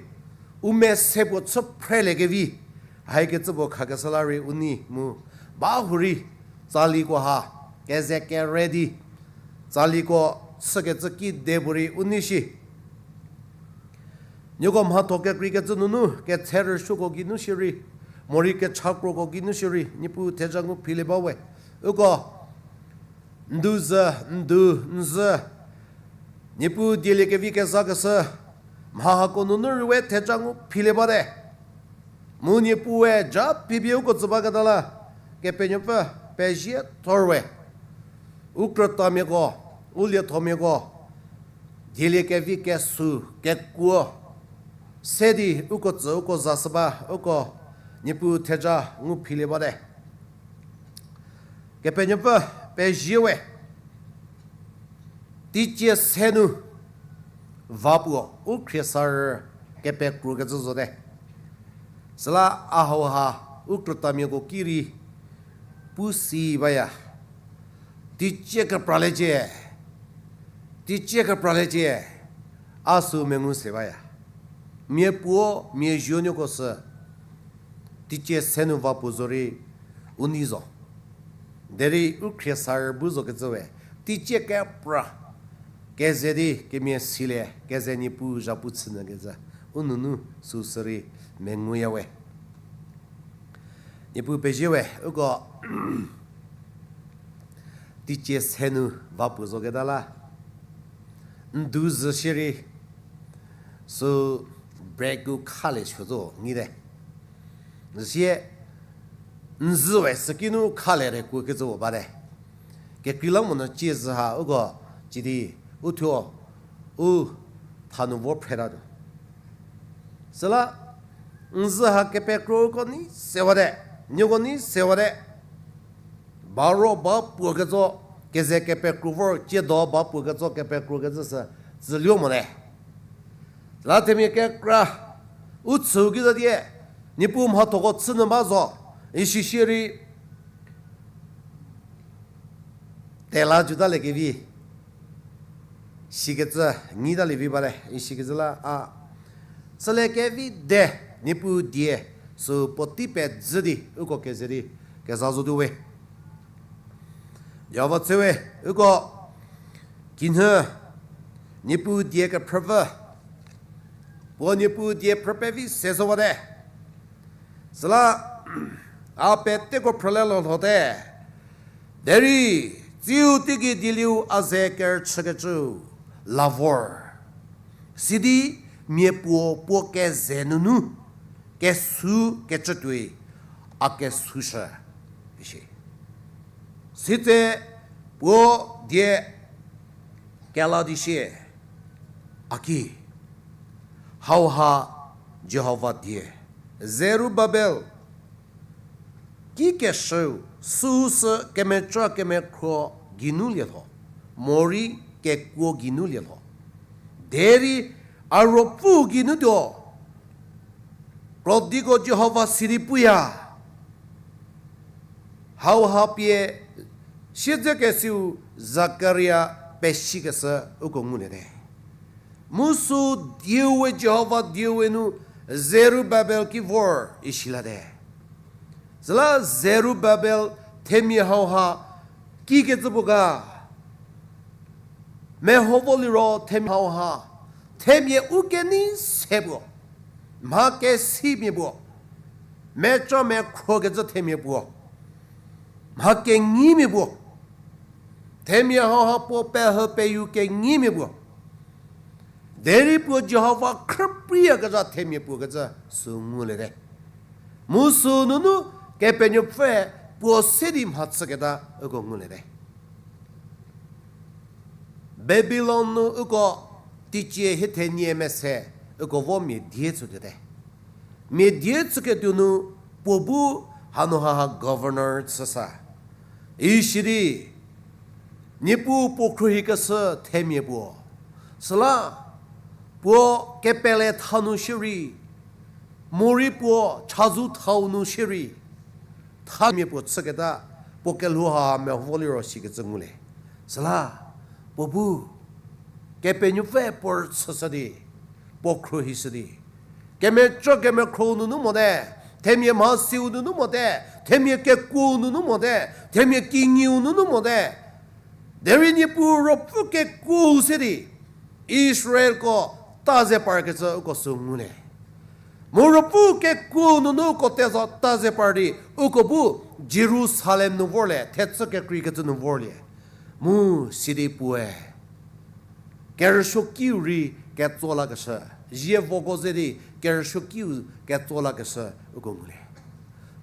u mese puo chü phreliekevi, haikecü puo khakeshü la rei u nei mu, ba hurei, tsaliko ha, keze kere di, tsaliko chükecü kide puorei u nei shi. Nieko mhatho kekreikecü nunu, ketshe rüsuoko geinu shierei, morei kecha kroko geinu shierei, Niepuu theja ngu philie ba we. Uko, ndu zü, ndu, n zü, Niepuu dieliekevi kezakeshü, mha hako nunu rei we theja ngu philie bate. Mu Niepuue ja phipie uko tsü baketa la, Kepenuopfü, pezie thor we. U krütamiako, u liethomiako, dieliekevi kesu, kekuo, se di uko tsü uko zashü ba, uko Niepuu theja ngu philie bate. Kepenuopfü, pezie we. Teicie se nu va puo u khriesarü kepekrokecü zote. Süla a hauha u krütamiako ki rei pu si baya. Teicie kepraliecie. Teicie kepraliecie. A sü mengu se baya. Mia puo, mia zuonuoko sü teicie se nu va puo zorei u nei zo. Derei u khriesarü bu zokecü we, teicie kepra keze di kemia silie keze Niepuu zhapu chünyükecü u nunu süsü rei menguya we. Niepuu pezie we, uko teicie se nu va puo zoketa la, n du zü shierei, sü break u khalie suo zo ngite. Züsie, n zü we süki nu khalie rei kuokecü puo bate. Kekreilamonyü cie zü ha uko, cidi, u thuo, u thanu vo phretatuo. Süla, n zü ha kepekro uko nei sewate, nieko nei sewate. Ba ro ba puo ketso, keze kepekro vor, ciedo ba puo ketso kepekro kecü sü, tsüluo mote. Süla themia kekra, u chüu ki zo die, Niepuu mhathoko chünyü ba zo, isi shierei, tela jutaliekevi, sikecü, ngitalievi bate, isikecü la a, süle kevi de, Niepuu die, sü puotei pezhü di, uko keze di, keza zotuo we. Jihova tse we, uko, kinhü, Niepuu die kephrüpfü, puo Niepuu die phrü pevi se zo bate. Süla, a peteko phrüle lho lhote. Derei, tsiu teigei dielieu a ze kerüchükecüu la vor. Sidi mia puo puo keze nunu, kesu kecü tuoi, a kesushü, isi. Sitse puo die kela di sie, a ki, hauha Jihova die, Zerubabel, kikeshüu, süu sü kemeca kemekhro geinu lielho, morei kekuo geinu lielho. Derei a ruopfü geinu tuo, krodiko Jihova sidi puya. Hauha pie siedzekesiu Zakaria pesikeshü uko nguliete. Mu sü dieu we Jihova dieu we nu Zerubabel ki vor isilate. Süla Zerubabel themia hauha kikecü puo ga. Meho vo liro themia hauha, themia u kenei se puo, mha kesimia puo, meca mekhrokecü themia puo, mha kenyimia puo, themia hauha puo pehü peyu kenyimia puo. Derei puo Jihova khrüpriyakezha themia puo kecü sü nguliete. Mu sü nunu Kepenuopfüe puo se di mhachüketa uko nguliete. Babilon nu uko teicie hiethenie mese uko vo mia die chütuote. Mia die chüketuo nu puo bu hanu haha governor chüsa. Isidi, Niepuu puo khruohikeshü themia puo. Süla, puo kepele tha nu shierei, morei puo chazou thau nu shierei, thamia puo chüketa, puo kelhou ha meho vo liro sikecü ngulie. Süla, puo bu, Kepenuopfüe puo rüchüshü di, puo khruohishü di, kemecü kemekhrou nunu mote, themia mhasiu nunu mote, themia kekuou nunu mote, themia kinyiu nunu mote, derei Niepuu Ruopfü kekuou se di, Israelko ta ze parkecü uko sü ngulie. Mu Ruopfü kekuou nunu uko teza ta ze par di, uko bu Jerusalem nu vorlie, thechü kekreikecü nu vorlie. Mu sidi puoe kerüsuokiu rei ketso lakeshü, zievoko ze di kerüsuokiu ketso lakeshü uko ngulie.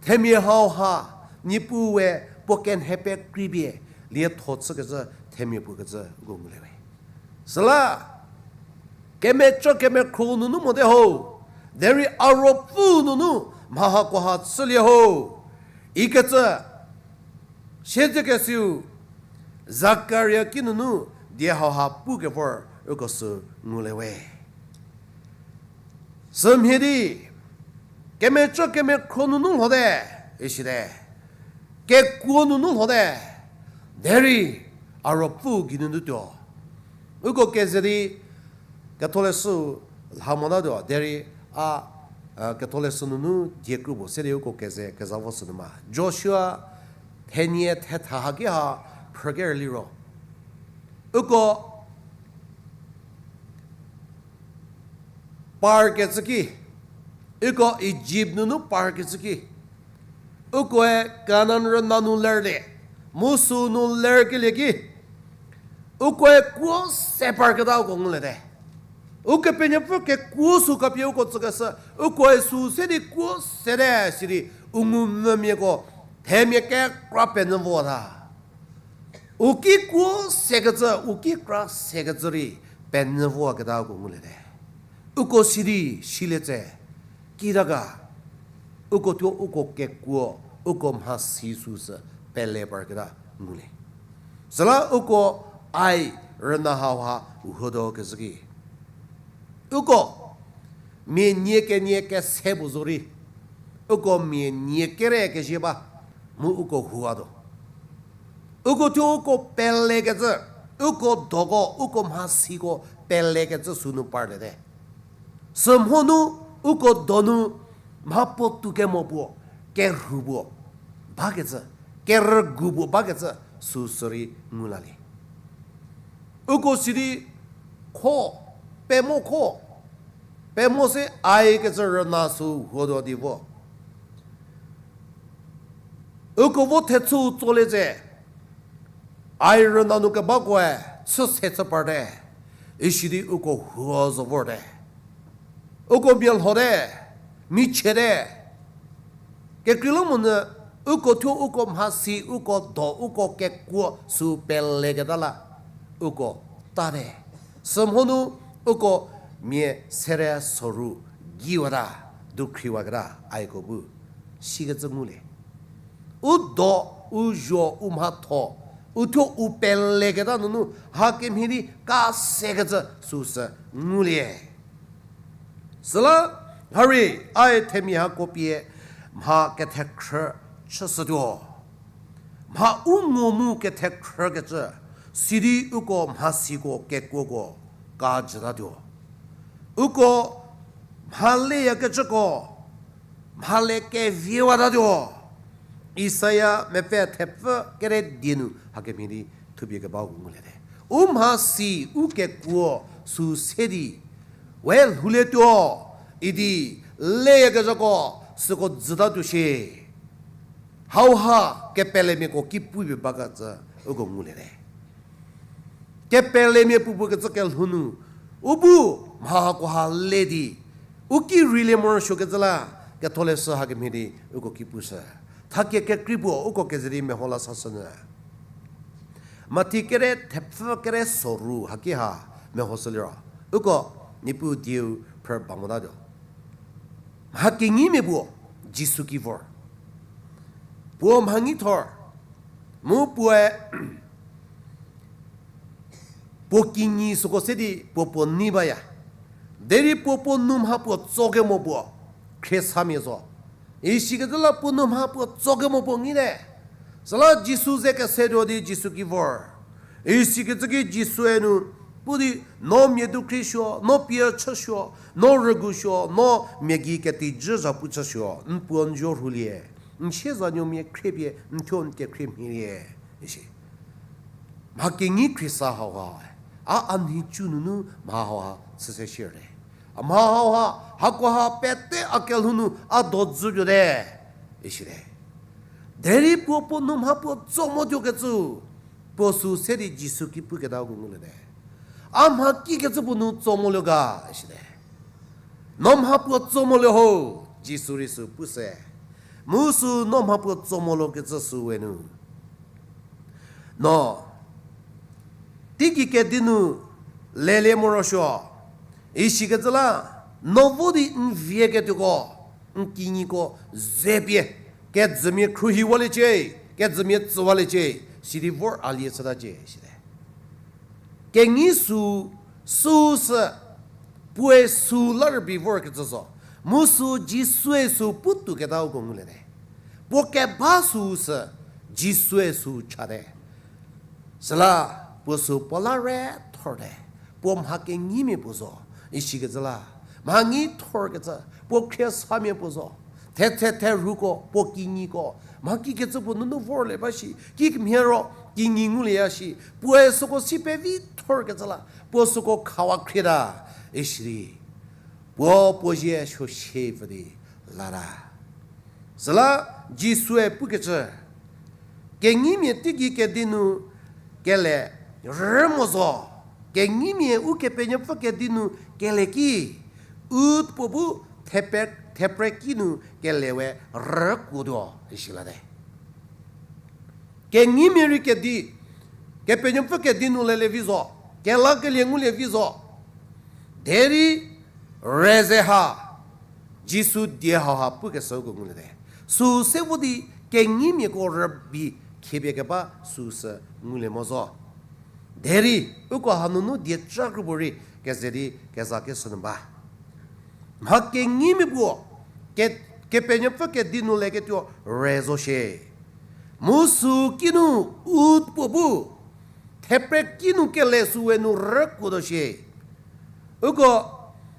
Themia hauha, Niepuue puo kenhe pekreipie lietho chükecü themia puo kecü uko ngulie we. Süla, kemecü kemekhrou nunu mote ho, derei a Ruopfü nunu mha hakoha chülie ho, ikecü siedzekesiu Zakaria kinunu die hauha pukevor uko sü ngulie we. Sümhie di, kemecü kemekhro nunu lhote, isite, kekuo nunu lhote, derei a Ruopfü geinunu tuo. Uko keze di, Ketholeshü lha motatuo, derei a, Ketholeshü nunu diekru puo se di uko keze keza vo sünu ma. Joshua thenie thetha haki ha phrükerü liro, uko parkecü ki, uko Ijipt nunu parkecü ki, ukoe Kanan rüna nu lerlie, mu sünu lerkelie ki, ukoe kuo se parketa uko nguliete. Ukepenuopfü kekuo sü kapie uko tsükeshü, ukoe sü se di kuo sete sidi u ngumvümiako themia kekra penyü vota. U ki kuo sekecü, u ki kra sekecü rei penyü voketa uko nguliete. Uko sidi silie tse, kitaga, uko thuo uko kekuo, uko mhasi süsü pele parketa ngulie. Süla uko Ai rüna hauha u huotuo kezhü ki, uko mia nie kenie kese puo zorei, uko mia nie kere kezie ba, mu uko huatuo. Uko thuo uko pelekecü, uko doko, uko mhasiko pelekecü sünu parliete. Sümhonu uko donu mha puotou kemo puo, kerhu puo bakecü, kerügu puo bakecü süsü rei ngu lalie. Uko sidi kho, pemo kho, pemo se Ai kecü rüna sü huotuo di vo. Uko vo thechü tsolie tse, Ai rüna nu kebakoe chü se chü parte, isidi uko huo zo vorte. Uko mia lhote, michiete. Kekreilamonyü uko thuo uko mhasi, uko do, uko kekuo sü peleketa la uko tate. Sümhonu uko mia sere soru giwata, dukhriwaketa Aiko bu sikecü ngulie. U do, u zuo, u mhatho, u thuo u peleketa nunu hakemhie di ka sekecü süsü ngulie. Süla, hari, Ai themia hako pie mha kethekhrü chüshütuo. Mha u ngo mu kethekhrükecü, sidi uko mhasiko kekuoko ka jütatuo. Uko mhaleyakecüko mhale keviewatatuo. Isaia mepfü thepfü kere die nu hakemhie di thupie kebau nguliete. U mhasi u kekuo sü se di we lhoulietuo idi leyakezhako süko jütatuo shie. Hauha kepelemiako ki pupie bakecü uko nguliete. Kepelemia pupu kecü kelhou nu, u bu mha hakoha le di u ki reilie morosuokecü la, Ketholeshü hakemhie di uko ki pushü. Thakie kekrei puo uko keze di meho la sashünyü. Mathi kere thepfü kere soru haki ha mehoshüliro, uko Niepuu dieu phrü ba motatuo. Mha kenyimia puo Jisu ki vor. Puo mhanyithor, mu puoe puo kinyi süko se di puo puo nei baya. Derei puo puo nu mha puo tsokemo puo khriesamia zo. Isikecü la puo nu mha puo tsokemo puo ngi te. Süla Jisu ze kesetuo di Jisu ki vor. Isikecü ki Jisue nu pu di, no mia dukhri suo, no pie chü suo, no rügu suo, no mia gei ketijü zhapu chü suo, n puo n zuo rhulie, n siezanuomia khriepie n thuo n kekhrie mhielie, isi. Mha kenyi khriesa hauha, a, a nhicu nunu mha hauha chüse shierei. A mha hauha, hakoha pete a kelhou nu a do dzütuote, isite. Derei puo puo nu mha puo tso motuokecü, puo sü se di Jisu ki puketako nguliete. A mha kikecü puo nu tso molie ga, isite. No mha puo tso molie ho, Jisu rei sü puse. Mu sü no mha puo tso molokecü süwe nu, no teigei kedi nu lelie morosuo, isikecü la, no vo di n vie ketuoko, n kinyiko ze pie, kejümia khruohiwaliecie, kejümia tsüwaliecie, sidi vor a lie chütacie, site. Kenyi sü, süu sü, puoe sü la rübei vorkecü zo. Mu sü Jisue sü putuoketa uko nguliete. Puo keba süu sü, Jisue sü chate. Süla puo sü puo la re thorte. Puo mha kenyimia puo zo, isikecü la. Mha nyi thorkecü, puo khriesamia puo zo. Thethe therhuko, puo kinyiko, mha kikecü puo nunu vorlie ba shi, kikemhie ro kinyi ngulieya shi, puoe süko si pevi thorkecü la, puo süko khawa khrieta, isidi. Puo puo zie suoshie pfü di lata. Süla Jisue pukecü, kenyimia teigei kedi nu kele rü mo zo, kenyimia Ukepenuopfü kedi nu kele ki, u puo bu thepre, thepre ki nu kele we rükuotuo, isi late. Kenyimia rei kedi, Kepenuopfü kedi nu lelie vi zo, kelakelie ngulie vi zo. Derei re ze ha, Jisu die hauha pukeshüko nguliete. Süu se vo di kenyimiako rübei khiepie keba süu sü ngulie mo zo. Derei uko hanunu dieca kro puorei keze di kezakeshü nu ba. Mha kenyimia puo, ke, Kepenuopfü kedi nu leketuo re zo shie. Mu süu kinu u puo bu thepre ki nu kele süwe nu rükuotuo shie. Uko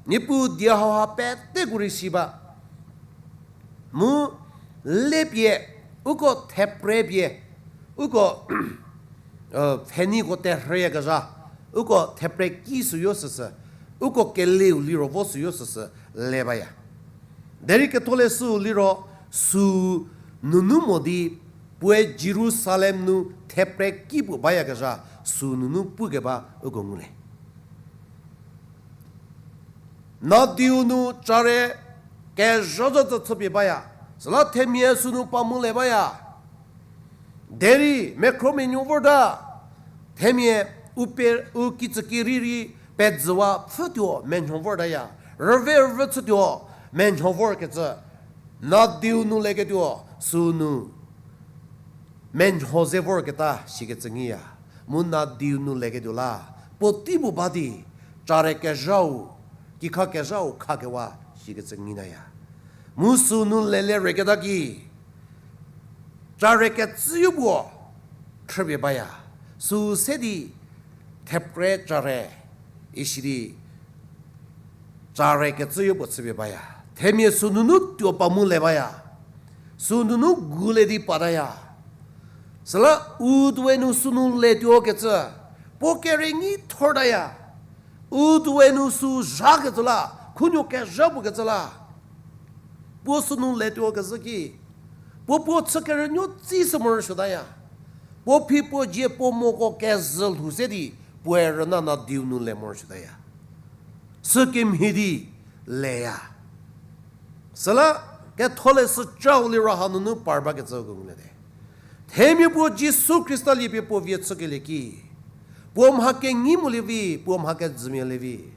Niepuu die hauha peteko rei si ba. Mu le pie, uko thepre pie, uko pfheniko terhüyakezha, uko thepre ki süyo süsü, uko keleu liro vo süyo süsü le baya. Derei Ketholeshüu liro süu nunu mo di puoe Jerusalem nu thepre ki puo bayakezha süu nunu pukeba uko ngulie. Nadiu nu care kezhazha tsü chüpie baya, süla themia sünu pa mu le baya. Derei mekhro menuo vorta, themia u pe, u kitsükirei rei pezüwa pfhütuo menho vortaya, rüve rüvü chütuo menho vorkecü, nadiu nu leketuo sünu menho ze vorketa shikecü ngiya. Mu nadiu nu leketuo la, puotei puo ba di, care kezhau, kikha kezhau khakewa shikecü ngitaya. Mu sünu lelie reketa ki, care kecüyo puo khrüpie baya, süu se di thepre care, isidi care kecüyo puo chüpie baya. Themia sünunu tuo pa mu le baya. Sünunu gulie di pataya. Süla u tuoe nu sünu letuo kecü, puo kere nyi thortaya. U tuoe nu sü zhakecü la, khunuo kezha puo kecü la, puo sünu letuo kezhü ki, puo puo chü kerünuo tsi sü morosuotaya. Puo phi puo dzie puo moko kezhü lhou se di, puoe rüna nadiu nu le morosuotaya. Sükemhie di leya. Süla Ketholeshü cau liro hanunu par bakecü uko nguliete. Themia puo Jisu Khrista liepie puo vie chükelie ki, puo mha kenyi molie vi, puo mha kejümia le vi.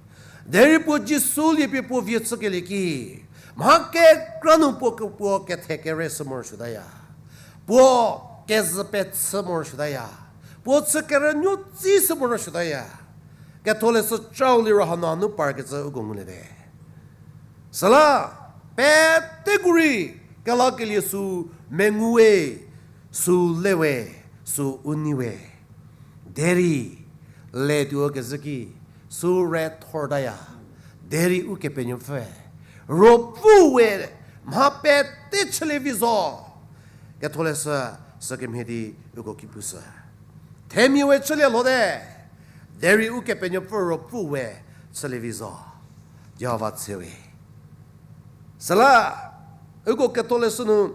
Derei puo Jisu liepie puo vie chükelie ki, mha kekra nu puo ke, puo kethe kere sü morosuotaya. Puo kezü pechü morosuotaya. Puo chü kerünuo tsi sü morosuotaya. Ketholeshü cau liro hanu hanu parkecü uko nguliete. Süla, peteko rei kelakelie sü mengu we, Süu le we, süu u nei we. Derei, le tuo kezhü ki, süu re thortaya. Derei Ukepenuopfüe Ruopfü we mha pete chülie vi zo. Ketholeshü, sükemhie di uko ki pushü. Themia we chülie lhote. Derei Ukepenuopfü Ruopfü we chülie vi zo. Jihova tshe we. Süla, uko Ketholeshü nu,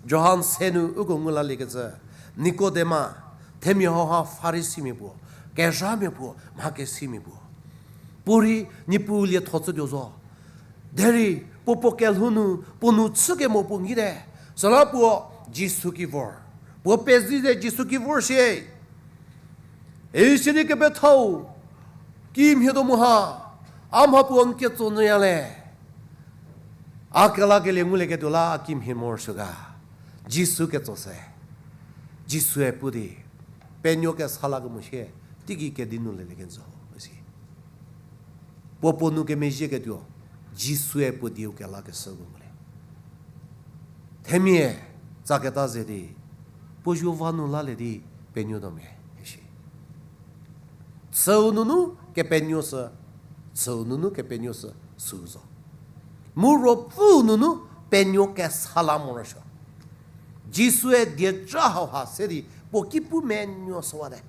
Johan se nu uko ngu laliekecü, Nikodema, themia hauha Farisimia puo, kezhamia puo, mha kesimia puo. Puorei Niepuu lietho chütuo zo. Derei puo puo kelhou nu, puo nu chükemo puo nyite. Süla puo Jisu ki vor. Puo pezie ze Jisu ki vor shie. Isidi kepethau, kimhie do mu ha, a mha puo n ketso nyüya le. A kelakelie ngulieketuo la a kimhie morosuo ga. Jisu ketso se. Jisue pu di, penuo kesa la kemo shie, teigei kedi nu lelie kenjü ho, isi. Puo puo nu kemezhieketuo, Jisue puo dieu kelakeshü ngulie. Themia, tsaketa ze di, puo zuo va nu lalie di, penuo do me, isi. Chüu nunu kepenuo sü, chüu nunu kepenuo sü, süu zo. Mu Ruopfüu nunu penuo kesa la morosuo. Jisue dieca hauha se di puo ki pu menuo shüwate.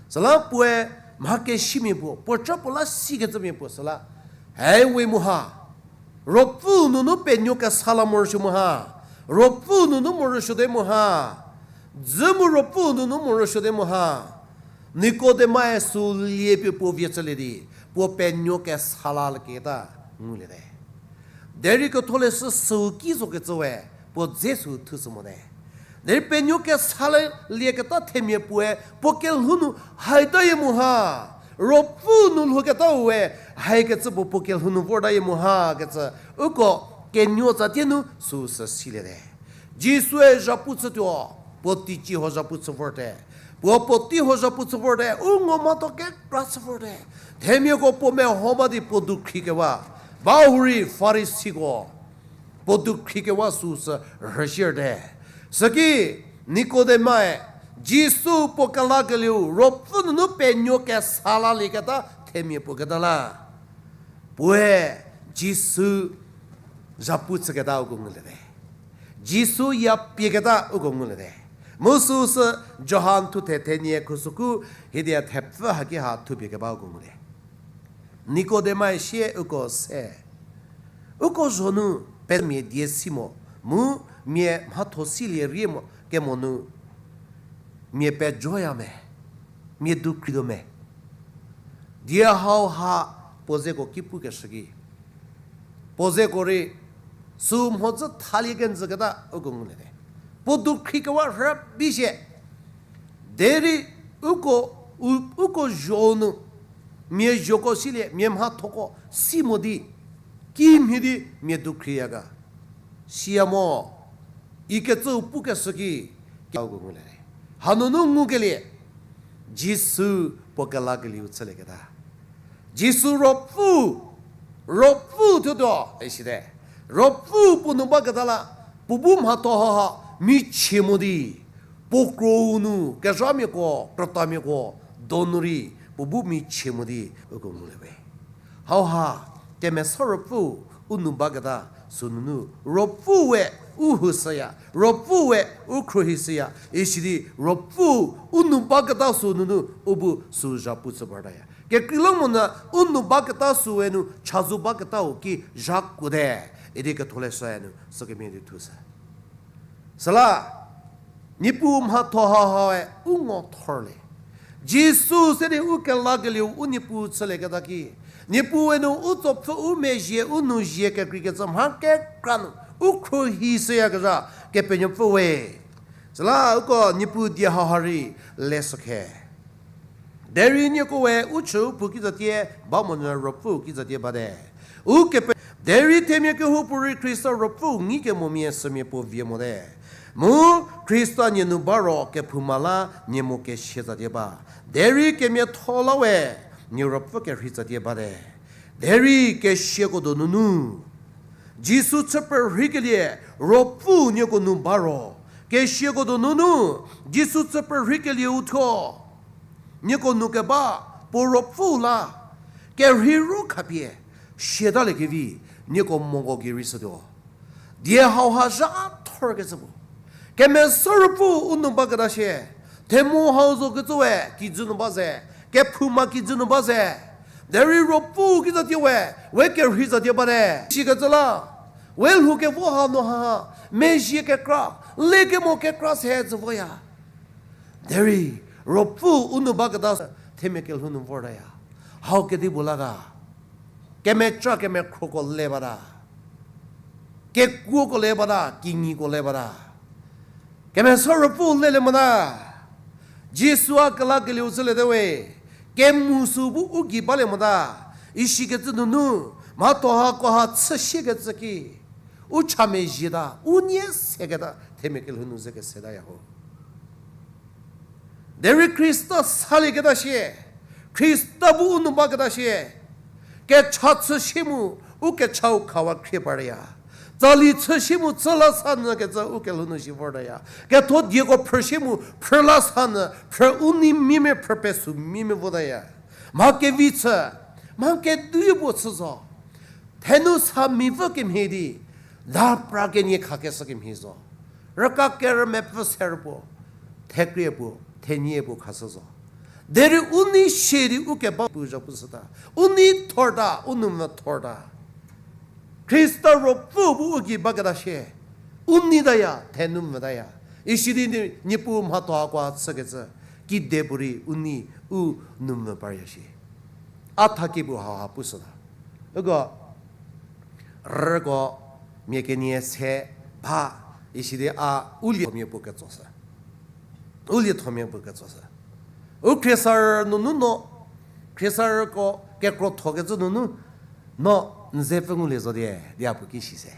Süla puoe mha kesimia puo, puo ca puo la sikecümia puo süla. Hei we mu ha. Ruopfüu nunu penuo kesa la morosuo mu ha. Ruopfüu nunu morosuote mu ha. Dzü mu Ruopfüu nunu morosuote mu ha. Nikodemae süu lie pie puo vie chülie di, puo penuo kesa la lieketa nguliete. Derei Ketholeshü süu ki zokecü we, puo dze süu thushü mote. Derei penuo kesa la lieketa themia puoe, puo kelhou nu haitayie mu ha. Ruopfüu nu lhouketau we, haikecü puo puo kelhou nu vortayie mu ha kecü, uko kenuo tsatie nu süu sü siliete. Jisue zhapu chütuo, puo teicie ho zhapu chü vorte. Puo puotei ho zhapu chü vorte, u ngo mhatho kekra chü vorte. Themiako puo meho ba di puo dukhri kewa. Bahurei Farisiko puo dukhri kewa süu sü rhüshürte. Süki Nikodemae, Jisu puo kelakelieu, Ruopfü nunu penuo kesa lalieketa themia puo keta la. Puoe Jisu zhapu chüketa uko nguliete. Jisu ya pieketa uko nguliete. Mu süu sü Johan thuthe thenie khusüku hiedia thepfü haki ha thupie keba uko ngulie. Nikodemae sie uko se, uko zho nu pemia die si mo, mu mia mhatho silie rie mo kemo nu, mia pejoya me, mia dukhrituo me. Die hauha puo zeko ki pukeshü ki, puo zeko rei süu mhodzü thalie kenjüketa uko nguliete. Puo dukhri kewa rübei shie. Derei uko, u, uko zho nu mia zhoko silie, mia mhathoko si mo di, kimhie di mia dukhriya ga. Siya mo, ikecüu pukeshü ki, kiau ko ngulie. Hanunu ngukelie, Jisu puo kelakelieu chülieketa. Jisu Ruopfü, Ruopfü thutuo, isite. Ruopfü puo nu baketa la, puo bu mhatho haha, michie mo di, puo krou nu, kezhamiako, krütamiako, donu rei, puo bu michie mo di, uko ngulie we. Hauha, Kemesa Ruopfü u nu baketa sünunu, Ruopfü we u houshüya, Ruopfü we u khruohishüya, isidi Ruopfü u nu baketa sünunu u bu sü zhapu chü partaya. Kekreilamonyü u nu baketa süe nu chazou baketau ki zhakuote, idi ketholeshüe nu sükemhie di thushü. Süla, Niepuu mhatho hahae u ngo thorlie. Jisu se di u kelakelieu u Niepuu chülieketa ki, Niepuue nu u tsopfü u mezhie u nu zhie kekreikecü mha kekra nu u khruohishüyakezha Kepenuopfü we. Süla uko Niepuu die hauha rei leshükhe. Derei nieko we u chüu phou kitsatie ba monyü Ruopfüu kitsatie bate. U kepe, derei themia kehoupuorei Khrista Ruopfüu ngukemomia sümia puo vie mote. Mu Khrista nie nu ba ro kephouma la nie mo kesia tsatie ba. Derei kemiatho la we nie ruopfü kerhei tsatie bate. Derei kesiako donu nu Jisu chü perheikelie Ruopfüu nieko nu ba ro, Kesiako donu nu, Jisu tsü perheikelieu thuo. Nieko nu keba, puo ruopfüu la, kerhei ro khapie, siataliekevi, nieko moko gei rei shütuo. Die hauha zha thorkecü puo. Kemesa Ruopfü u nu baketa shie, themu hau zo kecü we kijü nu ba ze, kephouma kijü nu ba ze. Derei ruopfü kizatie we, we kerhei zatie bate. Sikecü la, we lhou kevo hanu ha, mezhie kekra, lekemo kekra se zü voya. Derei, ruopfü u nu baketa, themia kelhou nu vortaya. Hau kedipuo la ga. Kemeca kemekhruko le bata. Kekuoko le bata, kinyiko le bata. Kemesa Ruopfü lelie mota. Jisu a kelakelieu chüliete we. Kemu sü bu u gei balie mota. Isikecü nunu, mhatho hakoha chüsiekecü ki. U cha mezhieta, u nie seketa, themia kelhou nu ze kesetaya ho. Derei Khrista salieketa shie, Khrista bu u nu baketa shie, kecha chü sie mu, u kechau khawa khrie parya. Tsali chü sie mu, chü la sa nyü kecü u kelhou nu shi vortaya. Ketho dieko phrü sie mu, phrü la sa nyü, phrü u nei mimia phrü pesü mimia votaya. Mha kevi chü, mha kedu puo chü zo. Thenu sa mipfü kemhie di, dapra kenie khakeshü kemhie zo. Rüka kerü mepfü serü puo, thekrie puo, thenie puo khashü zo. Derei u nei sie di u keba pu zha pushüta. U nei thorta, u nou mvü thorta. Khrista ruopfü bu u gei baketa shie. U nei taya, thenu mvütaya. Isi di Niepuu mhatho hakoha chükecü. Kide puorei u nei u nou mvü parya shie. A thakie puo hauha pushüta. Uko, rüko, mia kenie se ba, isi di a u liethomia puo ketsoshü. U liethomia puo ketsoshü. U khriesarü nunu no, khriesarüko kekrothokecü nunu, no n ze pfü ngulie zo die, di a puo ki sise.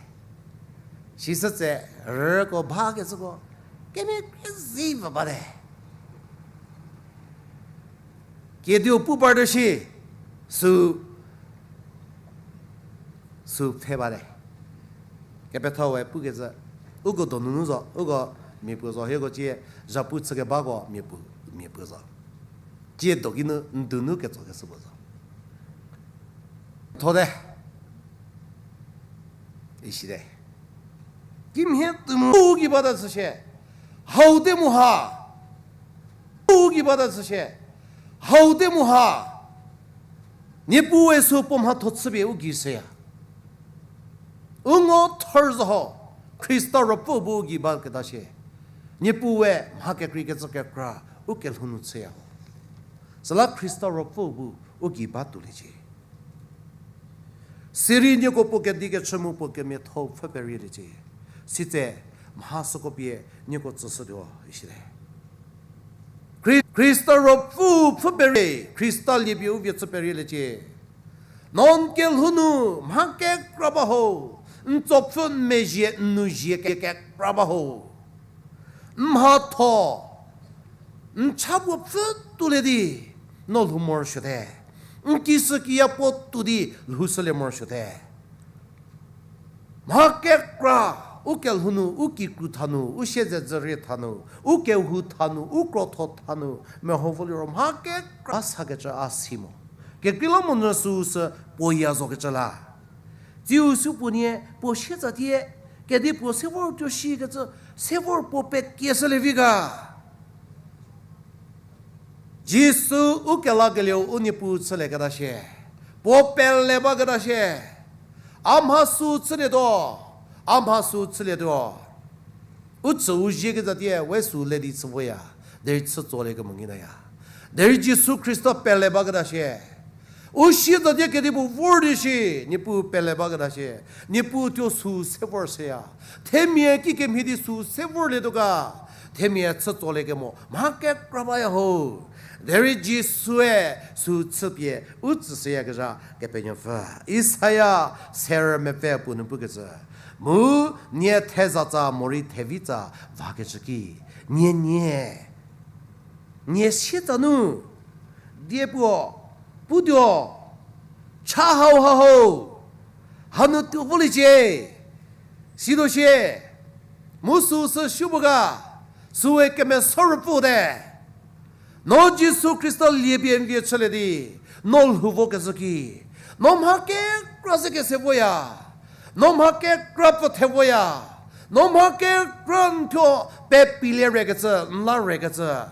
Sisü tse, rüko bakecüko, kemekrie zi va bate. Kediu pu parte shi, sü, sü pfhe bate. Kepethau we pukecü, uko donunu zo, uko mia puo zo, hieko cie, zhapu chükebako mia puo, mia puo zo. Cie do kinu, n donu ketsokeshü puo zo. Thote. Isite. Kimhie tuo mu u gei bata chü shie. Hau te mu ha. U gei bata chü shie. Hau te mu ha. Niepuue sü puo mhatho chüpie u gei shüya. U ngo thor zo ho. Khrista ruopfü bu u gei baketa shie. Niepuue mha kekreikecü kekra u kelhou nu chüya ho. Süla Khrista ruopfü bu u gei ba tuoliecie. Sirei nieko puo kedi kechü mu puo kemiatho pfhü perieliecie. Sitse mha süko pie nieko tsüshütuo ishite. Khri-, Khrista ruopfü pfhü perie, Khrista liepie u vie chü perieliecie. No n kelhou nu mha kekra ba ho, n tsopfü n mezhie n nou zhie ke-, kekra ba ho. N mhatho, n cha puo pfhü tuolie di, no lhou morosuote. N kisükiya puo tuo di lhoushülie morosuote. Mha kekra, u kelhou nu, u kikru tha nu, u siezedzürie tha nu, u kehou tha nu, u krotho tha nu, meho voliro mha kekra sakecü a si mo. Kekreilamonyü süu sü puo ya zokecü la. Tsiu sü puo nie, puo sietsatie, kedi puo se vor tuo shikecü, se vor puo pekieshülie vi ga. Jisu u kelakelieu u Niepuu chülieketa shie, puo pele baketa shie, a mha süu chülietuo, a mha süu chülietuo. U tsü u zhie kezhatie, we süu le di chü voya, derei chü tsolie kemo ngi taya. Derei Jisu Khrista pele baketa shie. U siezhatie kedipuo vor di shi, Niepuu pele baketa shie. Niepuu tuo süu se vor shüya. Themia kikemhie di süu se vorlietuo ga. Themia chü tsolie kemo mha kekra baya ho. Derei Jisue süu chüpie u tsüshüyakezha Kepenuopfü. Isaia serü mepfü puo nu pukecü, mu nie thezatsa morei thevitsa vakecü ki, nie nie, nie sietsa nu, die puo, putuo, cha hau ha ho, hanu tuo voliecie, situo shie, mu süu sü supuo ga, Süe Kemesa Ruopfü te, no Jisu Khrista liepie n vie chülie di, no lhou vo kezhü ki, no mha kekra ze kese voya, no mha kekra pfüthe voya, no mha kekra n thuo pepilie rekecü, n la rekecü,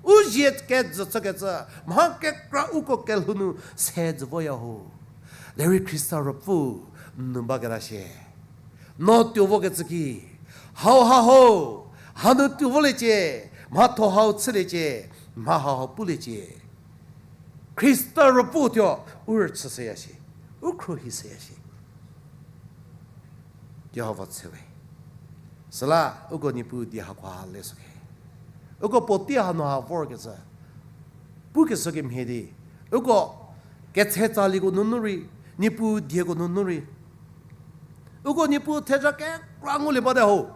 u zie kejü chükecü, mha kekra uko kelhou nu se jü voya ho. Derei Khrista Ruopfü n nu baketa shie. No tuo vokecü ki, hauha ho, hanu tuo voliecie, mhatho hau chüliecie, mha hau puliecie. Khrista Ruopfü thuo u rüchü shüya shi, u khruohi shüya shi. Jihova tshe we. Süla uko Niepuu die hakoha le sü khe, uko puotei hanu ha vorkecü, pukeshü kemhie di, uko ketse tsaliko nunu rei, Niepuu dieko nunu rei, uko Niepuu theja kekra ngulie bate ho.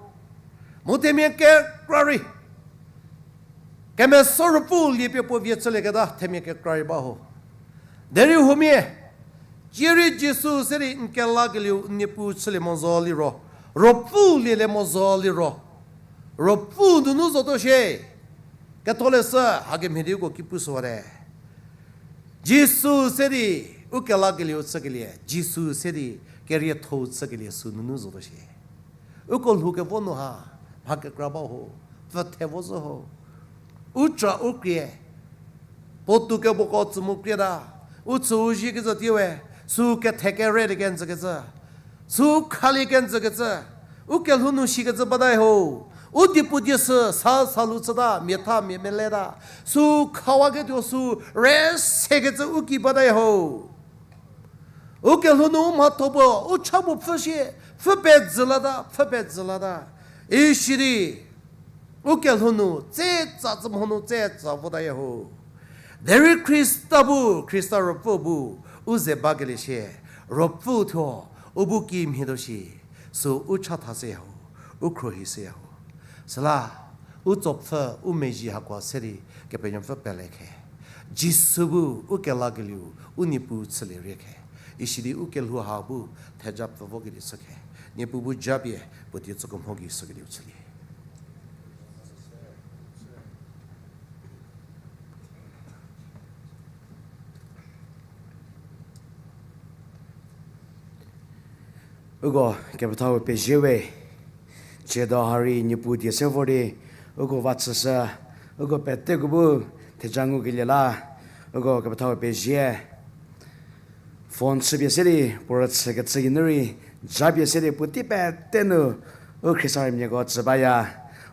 Mu themia kekra rei Kemesa Ruopfü liepie puo vie chülieketa themia kekra rei ba ho. Derei huomia, cierei Jisu se di n kelakelieu n Niepuu chülie mo zo liro, Ruopfü lielie mo zo liro, Ruopfü nunu zotuo shie. Ketholeshü hakemhie di uko ki pushüwate. Jisu se di u kelakelieu chükelie, Jisu se di kerietho-u chükelie sü nunu zotuo shie. Uko lhou kevo nu ha, mha kekra ba ho, pfüthe vo zhü ho. U ca u krie, puotou keboko tsü mu krieta, u tsü u zie kezhü tiewe, sü kethe kere di kenjükecü, sü khalie kenjükecü, u kelhou nu shikecü batai ho. U diepu die sü sa salu chüta, mia tha mia meleta, sü khawaketuo sü re sekecü u ki batai ho. U kelhou nu u mhatho puo, u cha puo pfhü sie, pfhü pezhü lata, pfhü pezhü lata. Isidi, u kelhou nu tse tsa tsü mho nu tse tsa votaya ho. Derei Khrista bu, Khrista Ruopfü bu, u ze bakelie shie, Ruopfü thuo, u bu kimhie tuo shi, sü u chatha shüya ho, u khruohi shüya ho. Süla, u tsopfü, u mezhie hakoha se di, Kepenuopfü pele khe. Jisu bu, u kelakelieu, u Niepuu chülie rie khe. Isidi u kelhou ha bu, theja pfü vokelie shü khe. Niepuu bu japie, puo die tsükemho gei shükelieu chülie. Uko kepethau pezie we, tsiedo ha rei Niepuu die se vor di, uko va chüshü, uko peteko bu theja ngukelie la, uko kepethau pezie. Phone chüpie se di, puo rüchükecü geinu rei, japie se di puotei pete nu, u Khristamia miako tsü baya,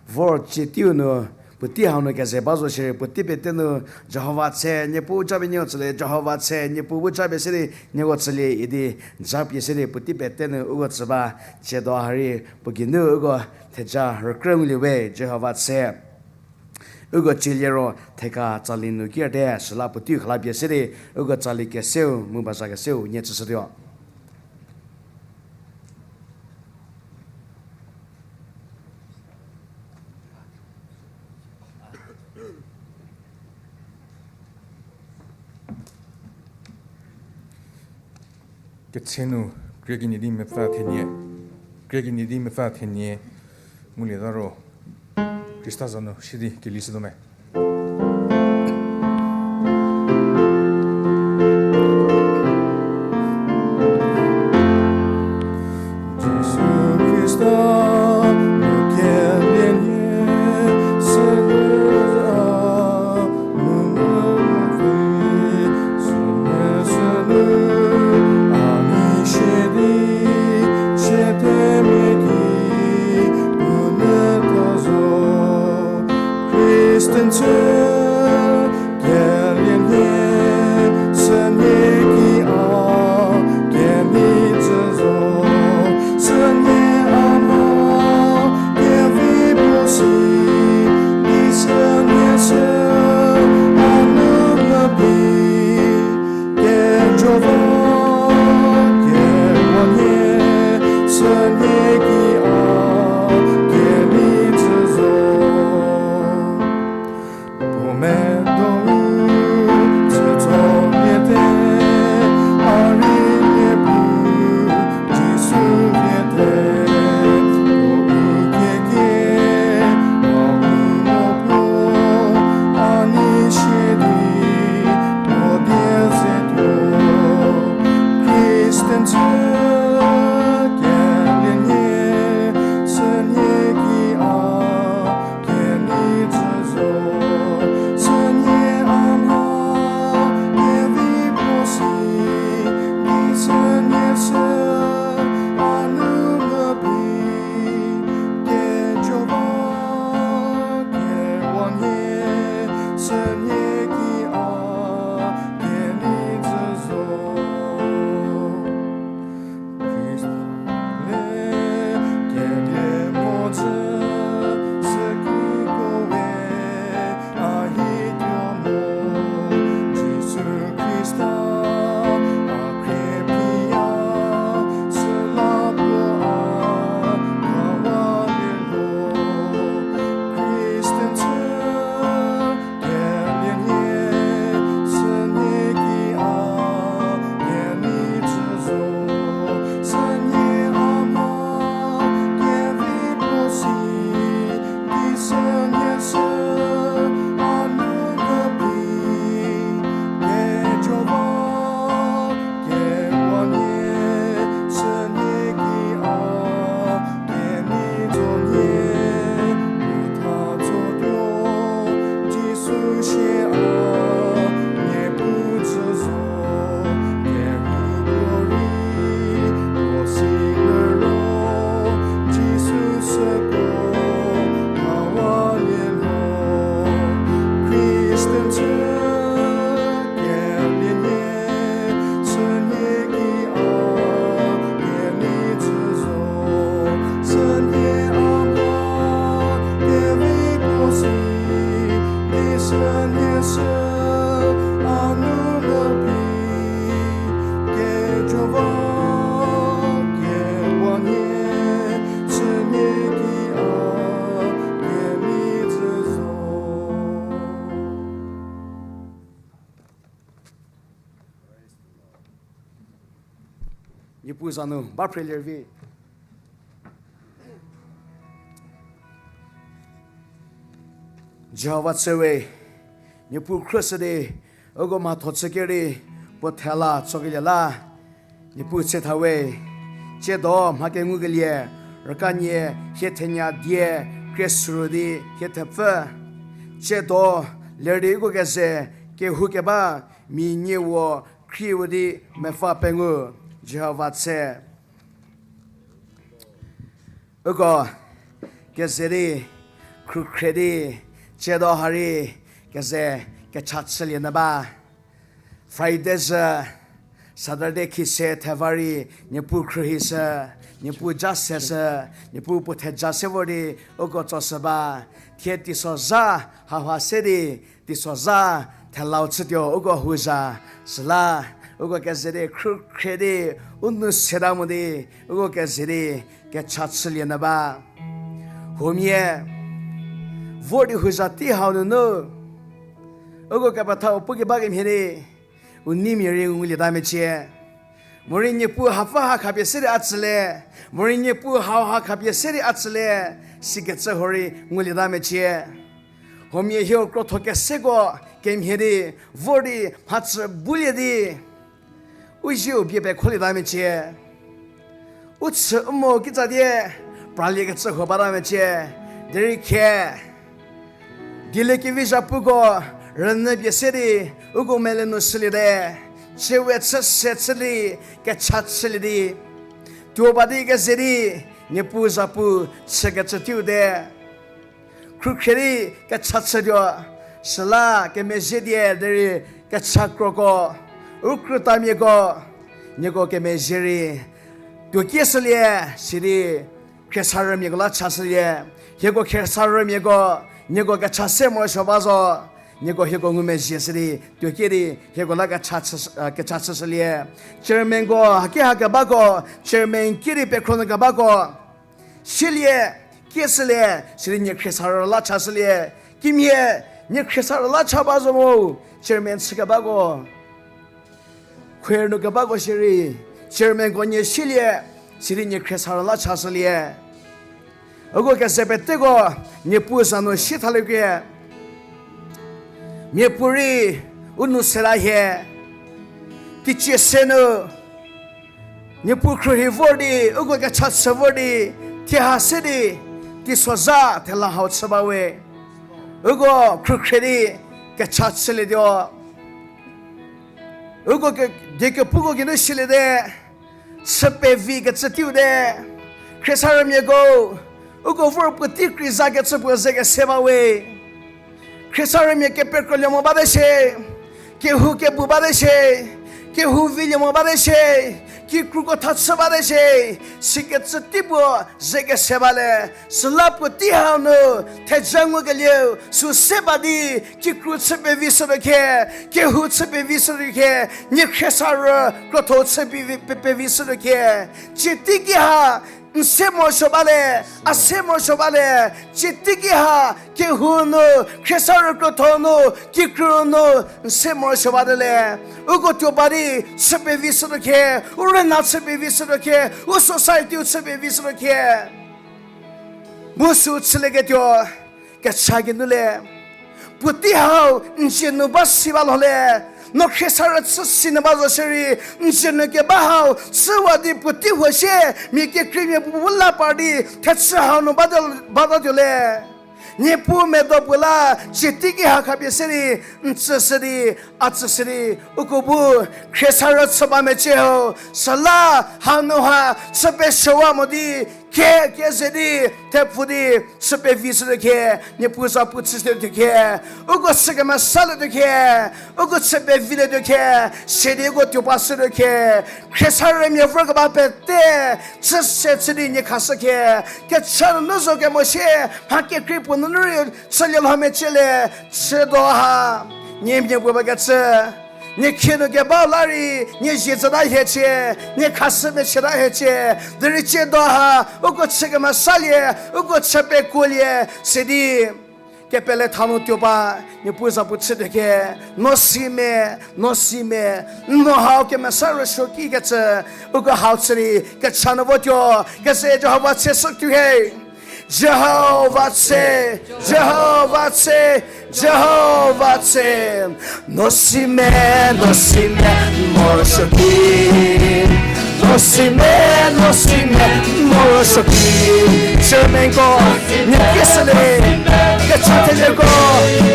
vor tsie teiu nu, puotei hau nu keze ba zo shierei puotei pete nu, Jihova tshe, Niepuu japie nieko tsülie, Jihova tshe, Niepuu bu japie se di nieko tsülie idi, japie se di puotei pete nu uko tsü ba, tsiedo ha rei puo geinu uko theja rükrü ngulie we, Jihova tshe. Uko cieliero theka tsali nu kite, süla puotei khalapie se di, uko tsali keseu, mu baza keseu, nie tsüshütuo. Ketse nu, krie kenie di mepfü thenie, krie kenie di mepfü thenie, ngulieta ro, Khrista za nu shidi keli shütuo me. Jisu Khrista, nu kelie nie, se a, nu nu vi, sünu, a ni shidi, chete meki, u nu ta zo, Khrista Niepuu za nu ba phrelie vi. Jihova tse we, Niepuu khrüshü di, uko mhatho chü kerei, puo thela tsokelie la, Niepuu tse tha we, tsiedo mha kengukelie, rükanie hie thenya die, krie süru di hie thepfü. Tsiedo, lerdi uko keze, kehou keba, mia nie wo, khrie u di, mepfü pengou, Jihova tse. Uko keze di, khrükhrie di, tsiedo ha rei keze kecha chülie nyü ba. Friday zhü, Saturday khise theva rei, Niepuu khrühi shü, Niepuu ja se shü, Niepuu puo theja se vor di, uko tsoshü ba. Thie teisozha, hauha se di, teisozha, thelau chütuo, uko houzha, süla, uko keze di, khrükhrie di, u nou seta mo di, uko keze di, kecha chülie nyü ba. Huomia, vor di houzha tei hau nunu, uko kepethau pu keba kemhie di, u neimia rei ngulieta mecie. Morei Niepuu hapfü ha khapie se di a tsülie, morei Niepuu hau ha khapie se di a tsülie, sikecü huo rei ngulieta mecie. Huomia hieu krotho keseko kemhie di, vor di mhacü bulie di, u zieu bie pekholieta mecie. U chü u mo kitsa die, praliekecü huo bata mecie. Derei khie, dieliekevi zhapuko, rünyü pie se di, uko mele nu shüliete, chie we chü se chülie, kecha chülie di. Tuo ba di keze di, Niepuu zhapu chükecü teiu te. Khrükhrie di kecha chütuo, süla kemezhie die derei kecha kroko, u krütamiako, nieko kemezhie rei tuokie shülie, sidi khriesarümiako la cha shülie. Hieko khriesarümiako, nieko kecha se morosuo ba zo, nieko hieko ngumezhie shü di tuokie di hieko la kecha chü, kecha chüshülie. Chairmanko haki ha kebako, chairman ki di pekhro nyü kebako, silie, kieshülie, sidi nie khriesarü la cha shülie. Kimhie, nie khriesarü la cha ba zo mo, chairman chü kebako, choir nu kebako shierei, chairmanko nie silie, sidi nie khriesarü la cha shülie. Uko keze peteko, Niepuu za nu si thaliekie. Miapuorei, u nou seta hie, teicie se nu, Niepuu khrühi vor di, uko kecha chü vor di, thie ha se di, teisozha thela hau chü ba we. Uko khrükhrie di, kecha chülietuo. Uko ke, die kepuko geinu shüliete, chü pevi kecü teiu te. Khriesarümiako, uko vor puotei kreiza kecü puo ze kese ba we. Khriesarümia kepekrolie mo bate shie, kehou kebu bate shie, kehou vilie mo bate shie, kikruko tha chü bate shie, sikecü tei puo ze kese ba le, süla puotei hau nu, theja ngukelieu, sü se ba di, kikru chü pevi shütuo khie, kehou chü pevi shütuo khie, nie khriesarü krotho chü pevi, pe, pevi shütuo khie, tsie teiki ha, n se morosuo ba le, a se morosuo ba le, tsie teiki ha, kehou nu, khriesarü krotho nu, kikru nu, n se morosuo bate le. Uko tuo ba di, chü pevi shütuo khie, u rüna chü pevi shütuo khie, u society-u chü pevi shütuo khie. Mu sü chülieketuo, kecha geinu le. Puotei hau n zie nu ba si ba lho le. No khriesarü chü si nu ba zo shierei, n zie nu keba hau chüwa di puotei huo sie, mia kekreimia puo bu la par di, thechü hau nu bate, batatuo le. Niepuu medo puo la, tsie teiki ha khapie se di, n tsüshü di, a tsüshü di, uko bu, khriesarü chü ba mecie ho, süla, hanu ha, chü pesuowa mo di, Ke, ke ze di, thepfu di, chü pevi shütuo ke, Niepuu za pu chüshütuo ke, uko chü kemesalietuo ke, uko chü pevilietuo ke, sidi uko tuo ba shütuo ke, khriesarümia vor keba pete, chü se chü di nie khashü ke, kecha nunu zo kemo sie, mha kekrei puo nunu rei, chülie lho mecüle, chüdo ha, nie mia puo ba kecü. Nie khie nu keba la rei, nie zie tsüta hiecie, nie khashü mechüta hiecie, derei chüdo ha, uko chü kemesalie, uko chü pekuolie, sidi, kepele thanu tuo ba, Niepuu za pu chütuo ke, no si me, no si me, no hau kemesa rüsuoki kecü, uko hau chü di, kecha nu votuo, keze Jihova tse sütuo he. Jihova tse, Jihova tse, Jihova tse. No si me, no si me, morosuoki. No si me, no si me, morosuoki. Chairmanko, nie kieshülie, kecha thelieko,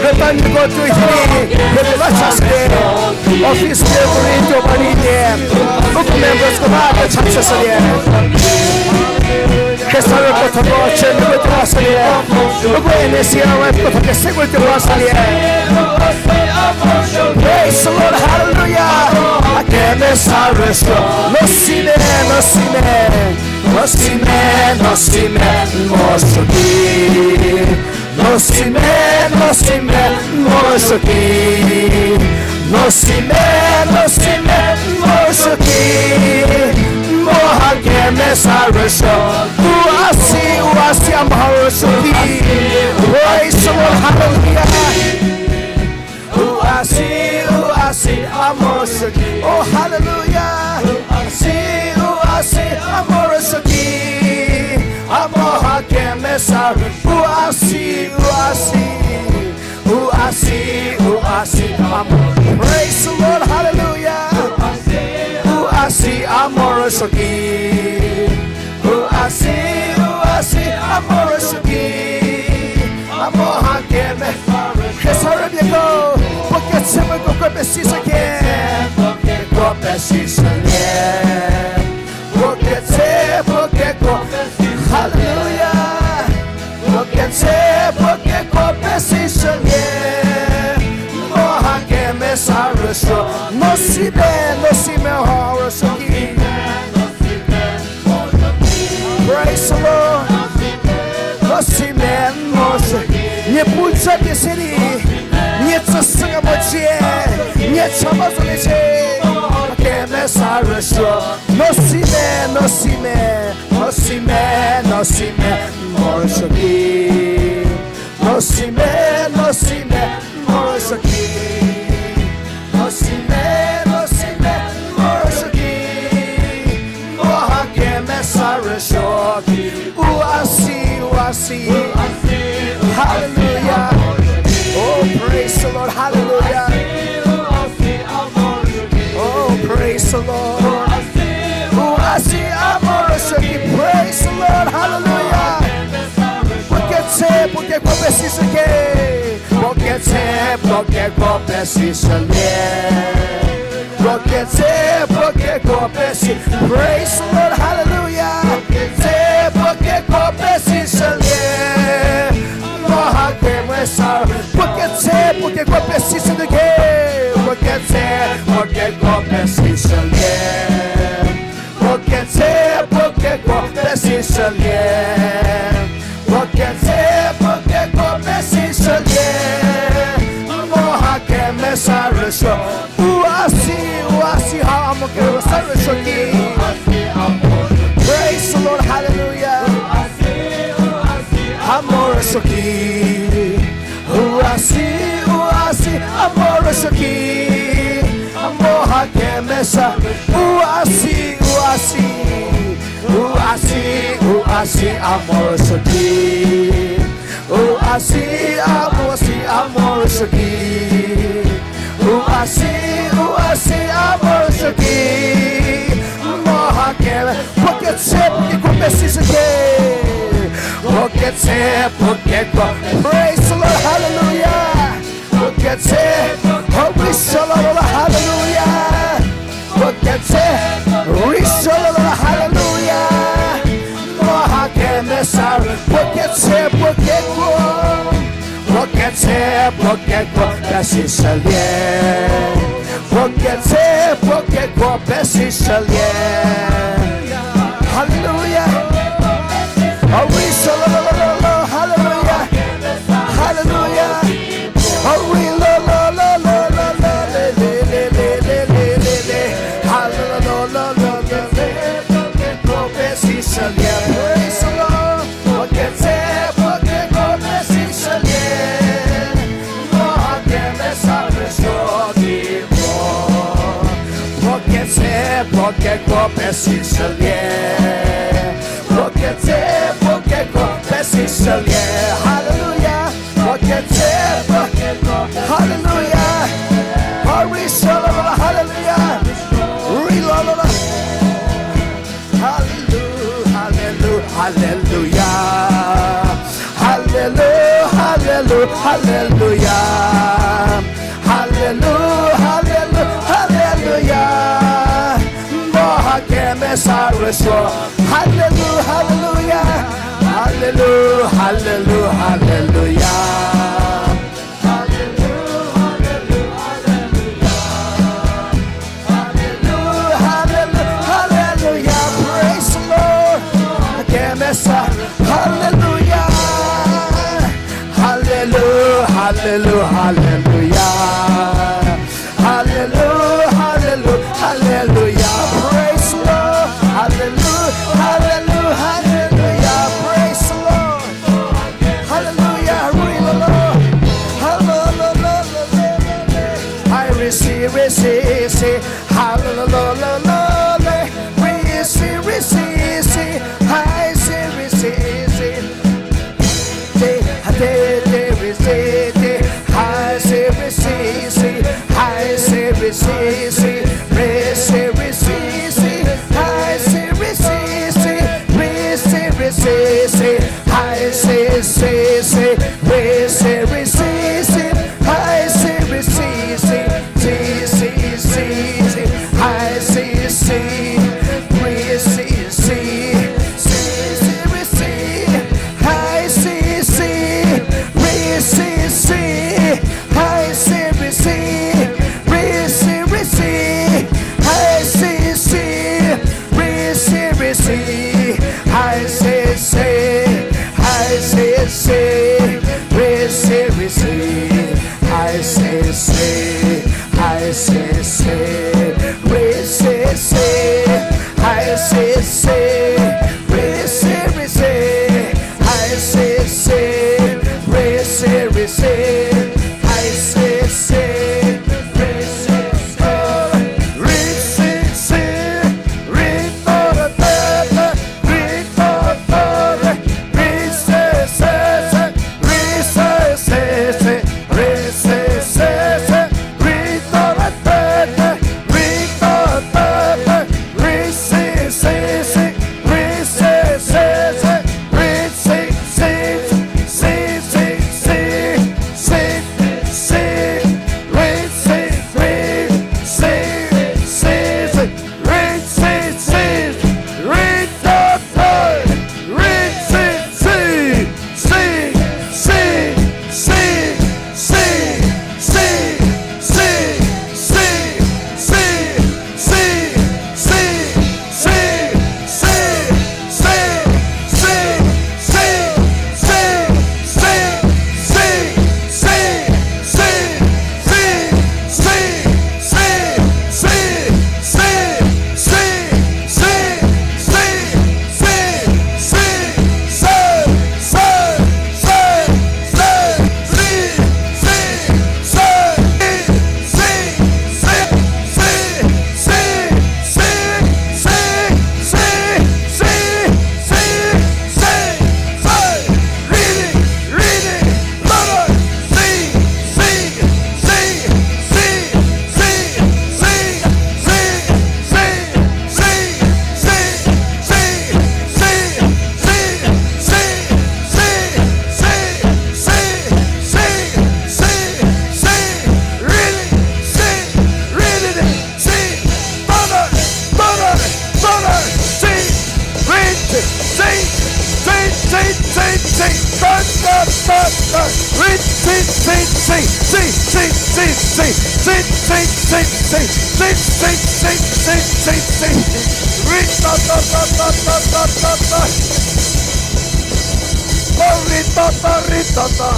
krütamiako tuo hidi, hedi la chashülie. Office beverei tuo ba rei nie, uko membersko ba kecha chüshülie. Khriesarüko thoko chairmanko tuo ba shülie. Uko N S C R Y ko tho keseko tuo ba shülie. Praise the Lord, hallelujah. A kemesa rüsuo, no si me, no si me, no si me, no si me, morosuoki. No si me, no si me, morosuoki. No si me, no si me, morosuoki. Mo ha kemesa rüsuo. U a si, u a si a morosuoki. Praise the Lord, hallelujah. U a si, u a si a morosuoki. Oh, hallelujah. U a si, u a si a morosuoki. A mo ha kemesa, u a si, u a si. U a si, u a si a mo. Praise the Lord, hallelujah. U a si a morosuoki. U a si, u a si a morosuoki. A mo ha keme. Khriesarümiako, puo ketse puo kekuo pesishü ke. Puo ketse puo kekuo pesishülie. Puo ketse puo kekuo. Hallelujah. Puo ketse puo kekuo pesishülie. Mo ha kemesa rüsuo. No si me, no si me ha rüsuoki. Praise the Lord. No si me, no si. Niepuu za pie se di, nie tsüshü kemo cie, nie cha ba zo liecie. Kemesa rüsuo. No si me, no si me, no si me, no si me, morosuoki. No si me, no si me, morosuoki. No si me, no si me, morosuoki. Mo ha kemesa rüsuoki. U a si, u a si. Hallelujah. Oh, praise the Lord. Hallelujah. Oh, praise the Lord. U a si a morosuoki. Praise the Lord. Hallelujah. Puo ketse puo kekuo pesishü ke. Puo ketse puo kekuo pesishülie. Puo ketse puo kekuo pesi. Praise the Lord, hallelujah. Puo ketse puo kekuo pesishülie. Mo ha kemesa. Puo ketse puo kekuo pesishülie. Puo ketse puo kekuo pesishülie. Puo ketse puo kekuo pesishülie. Puo ketse puo kekuo pesishülie. Mo ha kemesa rüsuo. U a si, u a si ha a mo kemesa rüsuoki. Praise the Lord, hallelujah. Ha morosuoki. U a si, u a si a morosuoki. A mo ha kemesa. U a si, u a si. U a si, u a si a morosuoki. U a si, a mo si a morosuoki. U a si, u a si a morosuoki. Mo ha ke, puo ketse puo kekuo pesishü ke. Puo ketse puo kekuo. Praise the Lord, hallelujah. Puo ketse, oh, praise the Lord, hallelujah. Puo ketse, praise the Lord, hallelujah. Mo ha Tse puo kekuo pesishülie. Puo ketse puo kekuo pesishülie. Hallelujah. Are we so lo lo lo lo lo? Hallelujah. Hallelujah. Are we lo lo lo lo lo lo le le le le le le le le? Hallelujah. Puo ketse puo kekuo pesishülie. Praise the Lord. Puo ketse puo kekuo pesishülie. Mo ha kemesa rüsuo di mo. Puo ketse puo kekuo pesishülie. Puo ketse puo kekuo pesishülie. Hallelujah. Puo ketse puo kekuo. Hallelujah. Are we so lo lo lo? Hallelujah. Re lo lo lo. Hallelujah, hallelujah, hallelujah. Hallelujah, hallelujah, hallelujah. Hallelujah, hallelujah, hallelujah. Mo ha kemesa rüsuo. Hallelujah, hallelujah. Hallelujah, hallelujah, hallelujah. Hallelujah, hallelujah, hallelujah, praise the Lord. Kemesa, hallelujah. Hallelujah, hallelujah, hallelujah. Hallelujah, hallelujah, hallelujah, praise the Lord. Hallelujah, hallelujah, hallelujah, praise the Lord. Hallelujah, hallelujah, hallelujah. I receive, receive, receive. Hallelujah, receive, receive, receive. I say, receive, receive. Te, ha, te, te, receive, te. I say, receive, receive. I say, receive, receive. Receive, receive, receive. I say, receive, receive. Receive, receive, receive. I say, say, say, receive, receive, receive. I say, receive, receive, receive, receive, receive. I say, say, receive, receive, receive, receive, receive. I say, say, receive, receive, I say, receive, receive, receive. I say, say, receive, receive. I say, say, I say, say, receive, receive. I say, say, I say, say, receive, say. I say, say, receive, receive. I say, say, receive, receive. I say, say, receive, say, receive, say, receive, say. Sing, sing, sing, sing. Sing, sing, sing, sing, sing, sing. Ri ta ta ta ta ta ta ta ta. O ri ta ta ri ta ta.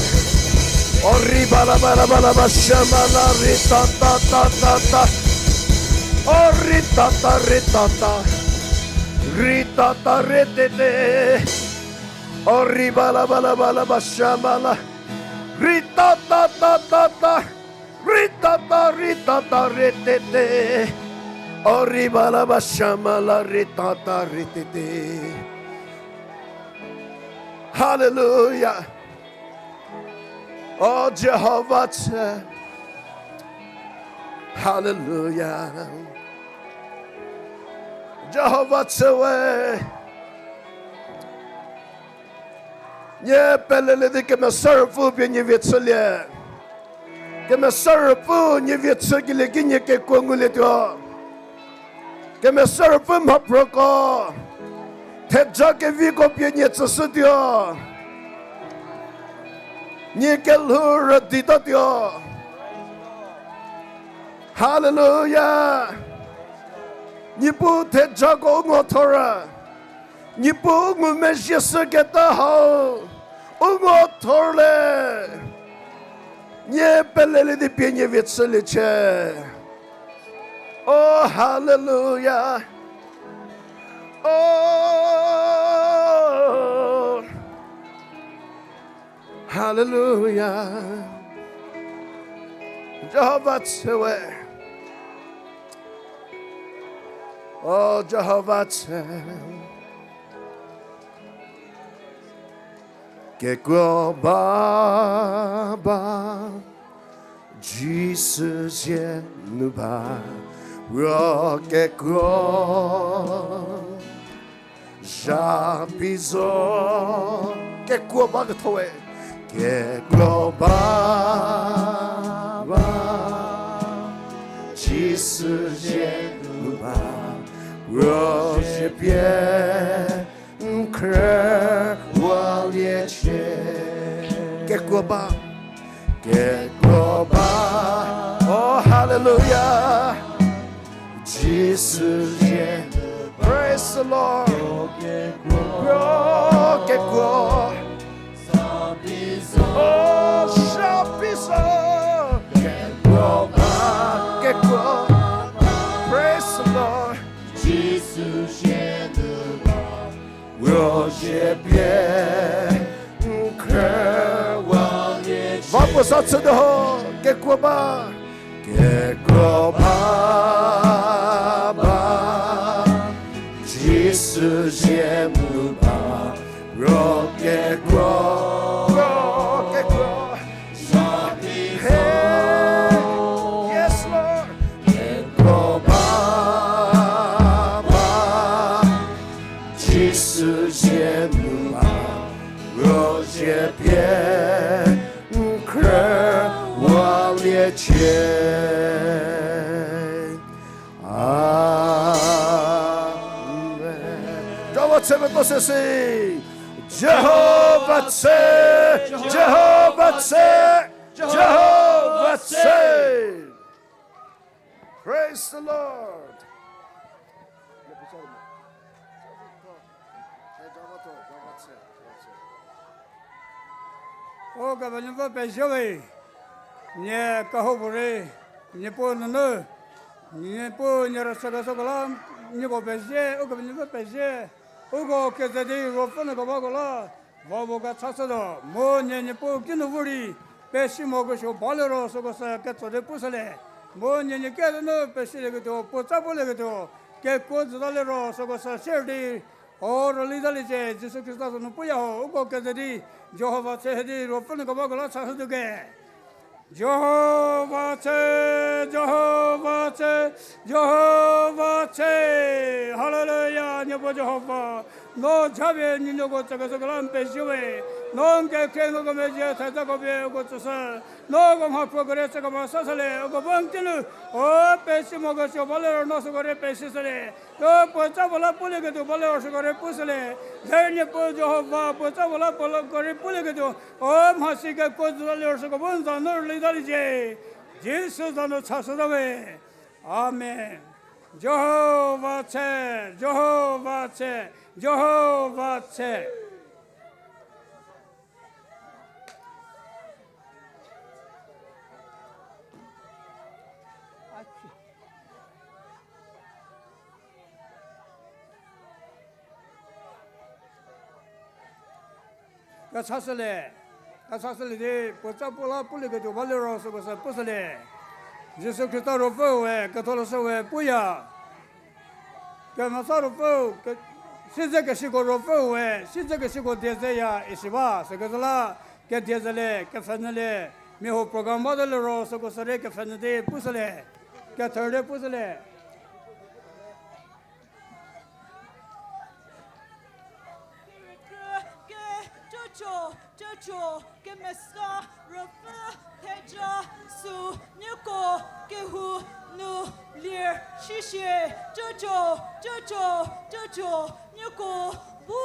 O ri ba la ba la ba la ba sha ma la ri ta ta ta ta ta. O ri ta ta ri ta ta. Ri ta ta ri te te. O ri ba la ba la ba la ba sha ma la. Ri ta ta ta ta ta. Ri ta ta ri ta ta ri te te. O ri ba la ba sha ma la ri ta ta ri te te. Hallelujah. O Jihova tse. Hallelujah. Jihova tse we. Nie pelelie di Kemesa Ruopfü pie nie vie chülie. Kemesa Ruopfü nie vie chükelie ki nie kekuo ngulietuo. Kemesa Ruopfü mhaproko, theja keviko pie nie tsüshütuo. Nie kelhou rüditatuo. Hallelujah. Niepuu thejako u ngo thor. Niepuu u ngumezhie shüketa hau u ngo thor le. Nie pelelie di pie nie vie chüliecie. Oh, hallelujah. Oh, hallelujah. Jihova tse we. Oh, Jihova tse. Kekuo ba ba, Jisu zie nu ba, ro kekuo zhapi zo. Kekuo ba ketho we. Kekuo ba ba, Jisu zie nu ba, ro zie pie n khrüwalie cie. Kekuo ba, kekuo ba. Oh, hallelujah. Jisu zie. Praise the Lord. Kekuo, kekuo. Oh, zhapi zo. Kekuo ba, kekuo. Praise the Lord. Jisu zie nu ba, ro zie pie n khrüwalie cie. Va puo sa chüte ho, kekuo ba. Kekuo ba ba, Jisu zie nu ba, ro kekuo, ro kekuo. Hey, yes, Lord. Kekuo ba ba, Jisu zie nu ba, ro zie pie n khrüwalie cie. Amen. Jihova tse medo sesi. Jihova tse, Jihova tse, Jihova tse. Praise the Lord. Ukepenuopfü pezie we, nie kehoupuorei, Niepuu nunu, Niepuu nie rüchükeshüko la, nieko pezie, Ukepenuopfü pezie, uko keze di Ruopfü nu kebako la, va puo kechashütuo, mu nie Niepuu kinu vo rei, pesi mo kesuo baliro süko sü ketso di pushülie, mu nie nie kedi nu pesilieketuo, puo tsa pulieketuo, kekuo jütaliro süko sü sier di, o rüli taliecie, Jisu Khrista za nu puya ho, uko keze di, Jihova tse hedi, Ruopfü nu kebako la chashütuo ke. Jihova tse, Jihova tse, Jihova tse. Haleluya, Niepuu Jihova. No japie nuonuoko tsükeshüko la n pezie we. No n kekhrie ngukemezhie thejako pie uko tsüshü. No uko mhaphruo kere chü kemesa shülie, uko bu n kinu, o pesi mo kesuo baliro no süko rei pesishülie. No puo tsa puo la pulieketuo baliro süko rei pushülie. Derei Niepuu Jihova puo tsa puo la puo la ko rei pulieketuo, o mhasi kekuo jütaliro süko bu n za nu rüli taliecie. Jisu za nu chashüta we. Amen. Jihova tse, Jihova tse, Jihova tse. Kechashülie, kechashülie di puotsa puo la pulieketuo baliro süko sü pushülie. Jisu Khrista Ruopfüu we, ketholeshü we puya. Kemesa Ruopfüu, ke-, siedzekesiko Ruopfüu we, siedzekesiko die zeya isi ba, sükezhü la, kedie zelie, kepfhenyülie, mia huo program bate liro süko sürei kepfhenyü di pushülie, kether di pushülie. Kerükrie, ke, jojo, jojo, kemesa, Ruopfü, theja, sü, nieko, kehou, nu, lie, shishie, jojo, jojo, jojo, nieko, bu,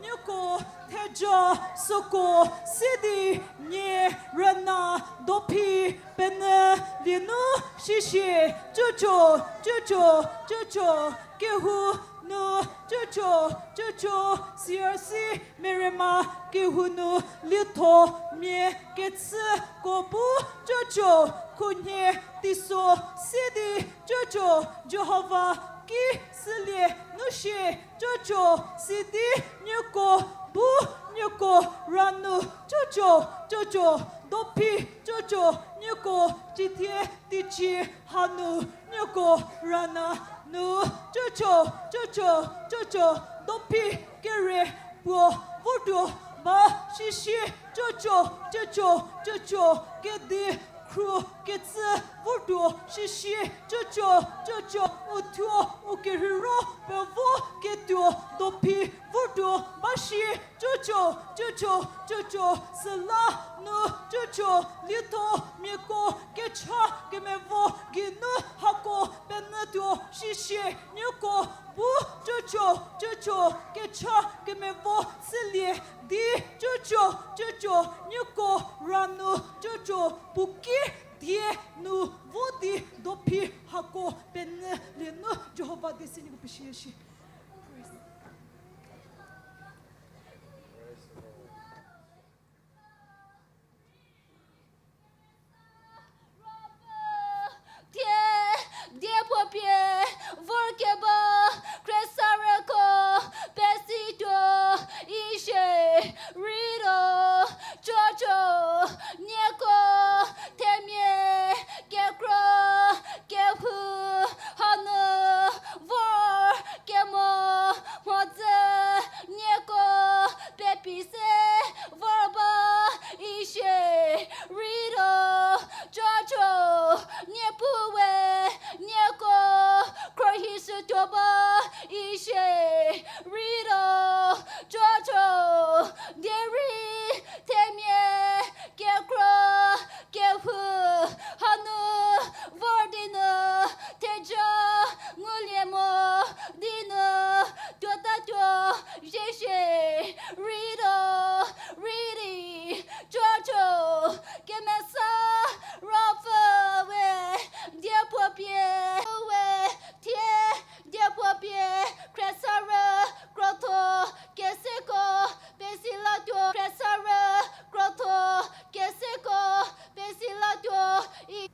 nieko, theja, süko, sidi, nie, rüna, dophi, penyü, lienu, shishie, jojo, jojo, jojo, kehou, nu, jojo, jojo, C R C, Merema, kehou nu, lietho, mia, kechüko bu, jojo, khunhie, teiso, sidi, jojo, Jihova, ki, sülie, nu shie, jojo, sidi, nieko, bu, nieko, ranu, jojo, jojo, dophi, jojo, nieko, cithie, teicie, hanu, nieko, rüna, nu, jojo, jojo, jojo, dophi, kere, puo, vortuo, ba, shishie, jojo, jojo, jojo, kedi, khru, kechü, vortuo, shishie, jojo, jojo, uthuo, u kerheiro, pevo, ketuo, dophi, vortuo, ba shie, jojo, jojo, jojo, süla, nu, jojo, lietho, miako, kecha, kemevo, geinu, hako, penyütuo, shishie, nieko, bu, jojo, jojo, kecha, kemevo, sülie, di, jojo, jojo, nieko, ranu, jojo, puo ki, die, nu, vo di, dophi, hako, penyü, lienu, Jihova die se nieko peshie shi. Thie, diepuo pie, vorkeba, khriesarüko, pesituo, ishie, rei tuo, jojo, nieko, themia, kekro, kehou, hanu, vor, kemo, mhodzü, nieko, pepi se, vor ba, ishie, rei tuo, jojo, niepuue, nieko, khrohishütuo ba, ishie, rei tuo, jojo, derei, themia, kekro, kehou, hanu, vor di nu, theja, ngulie mo, di nu, tuotatuo, zhieshie, rei tuo, rei di, jojo, kemesa, ruopfü we, diepuo pie, we, thie, diepuo pie, khriesarü, krotho, keseko, pesi latuo, khriesarü, krotho, keseko, pesi latuo, i-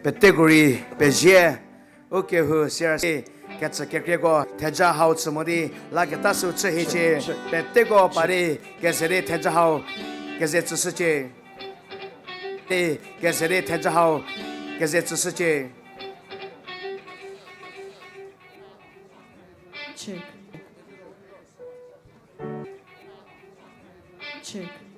Peteko rei pezie, ukehou sirasi kecü kekrieko theja hau chü mo di laketa sü chü hiecie, peteko pa di keze di theja hau keze tsüshücie. Di keze di theja hau keze tsüshücie. Check. Check.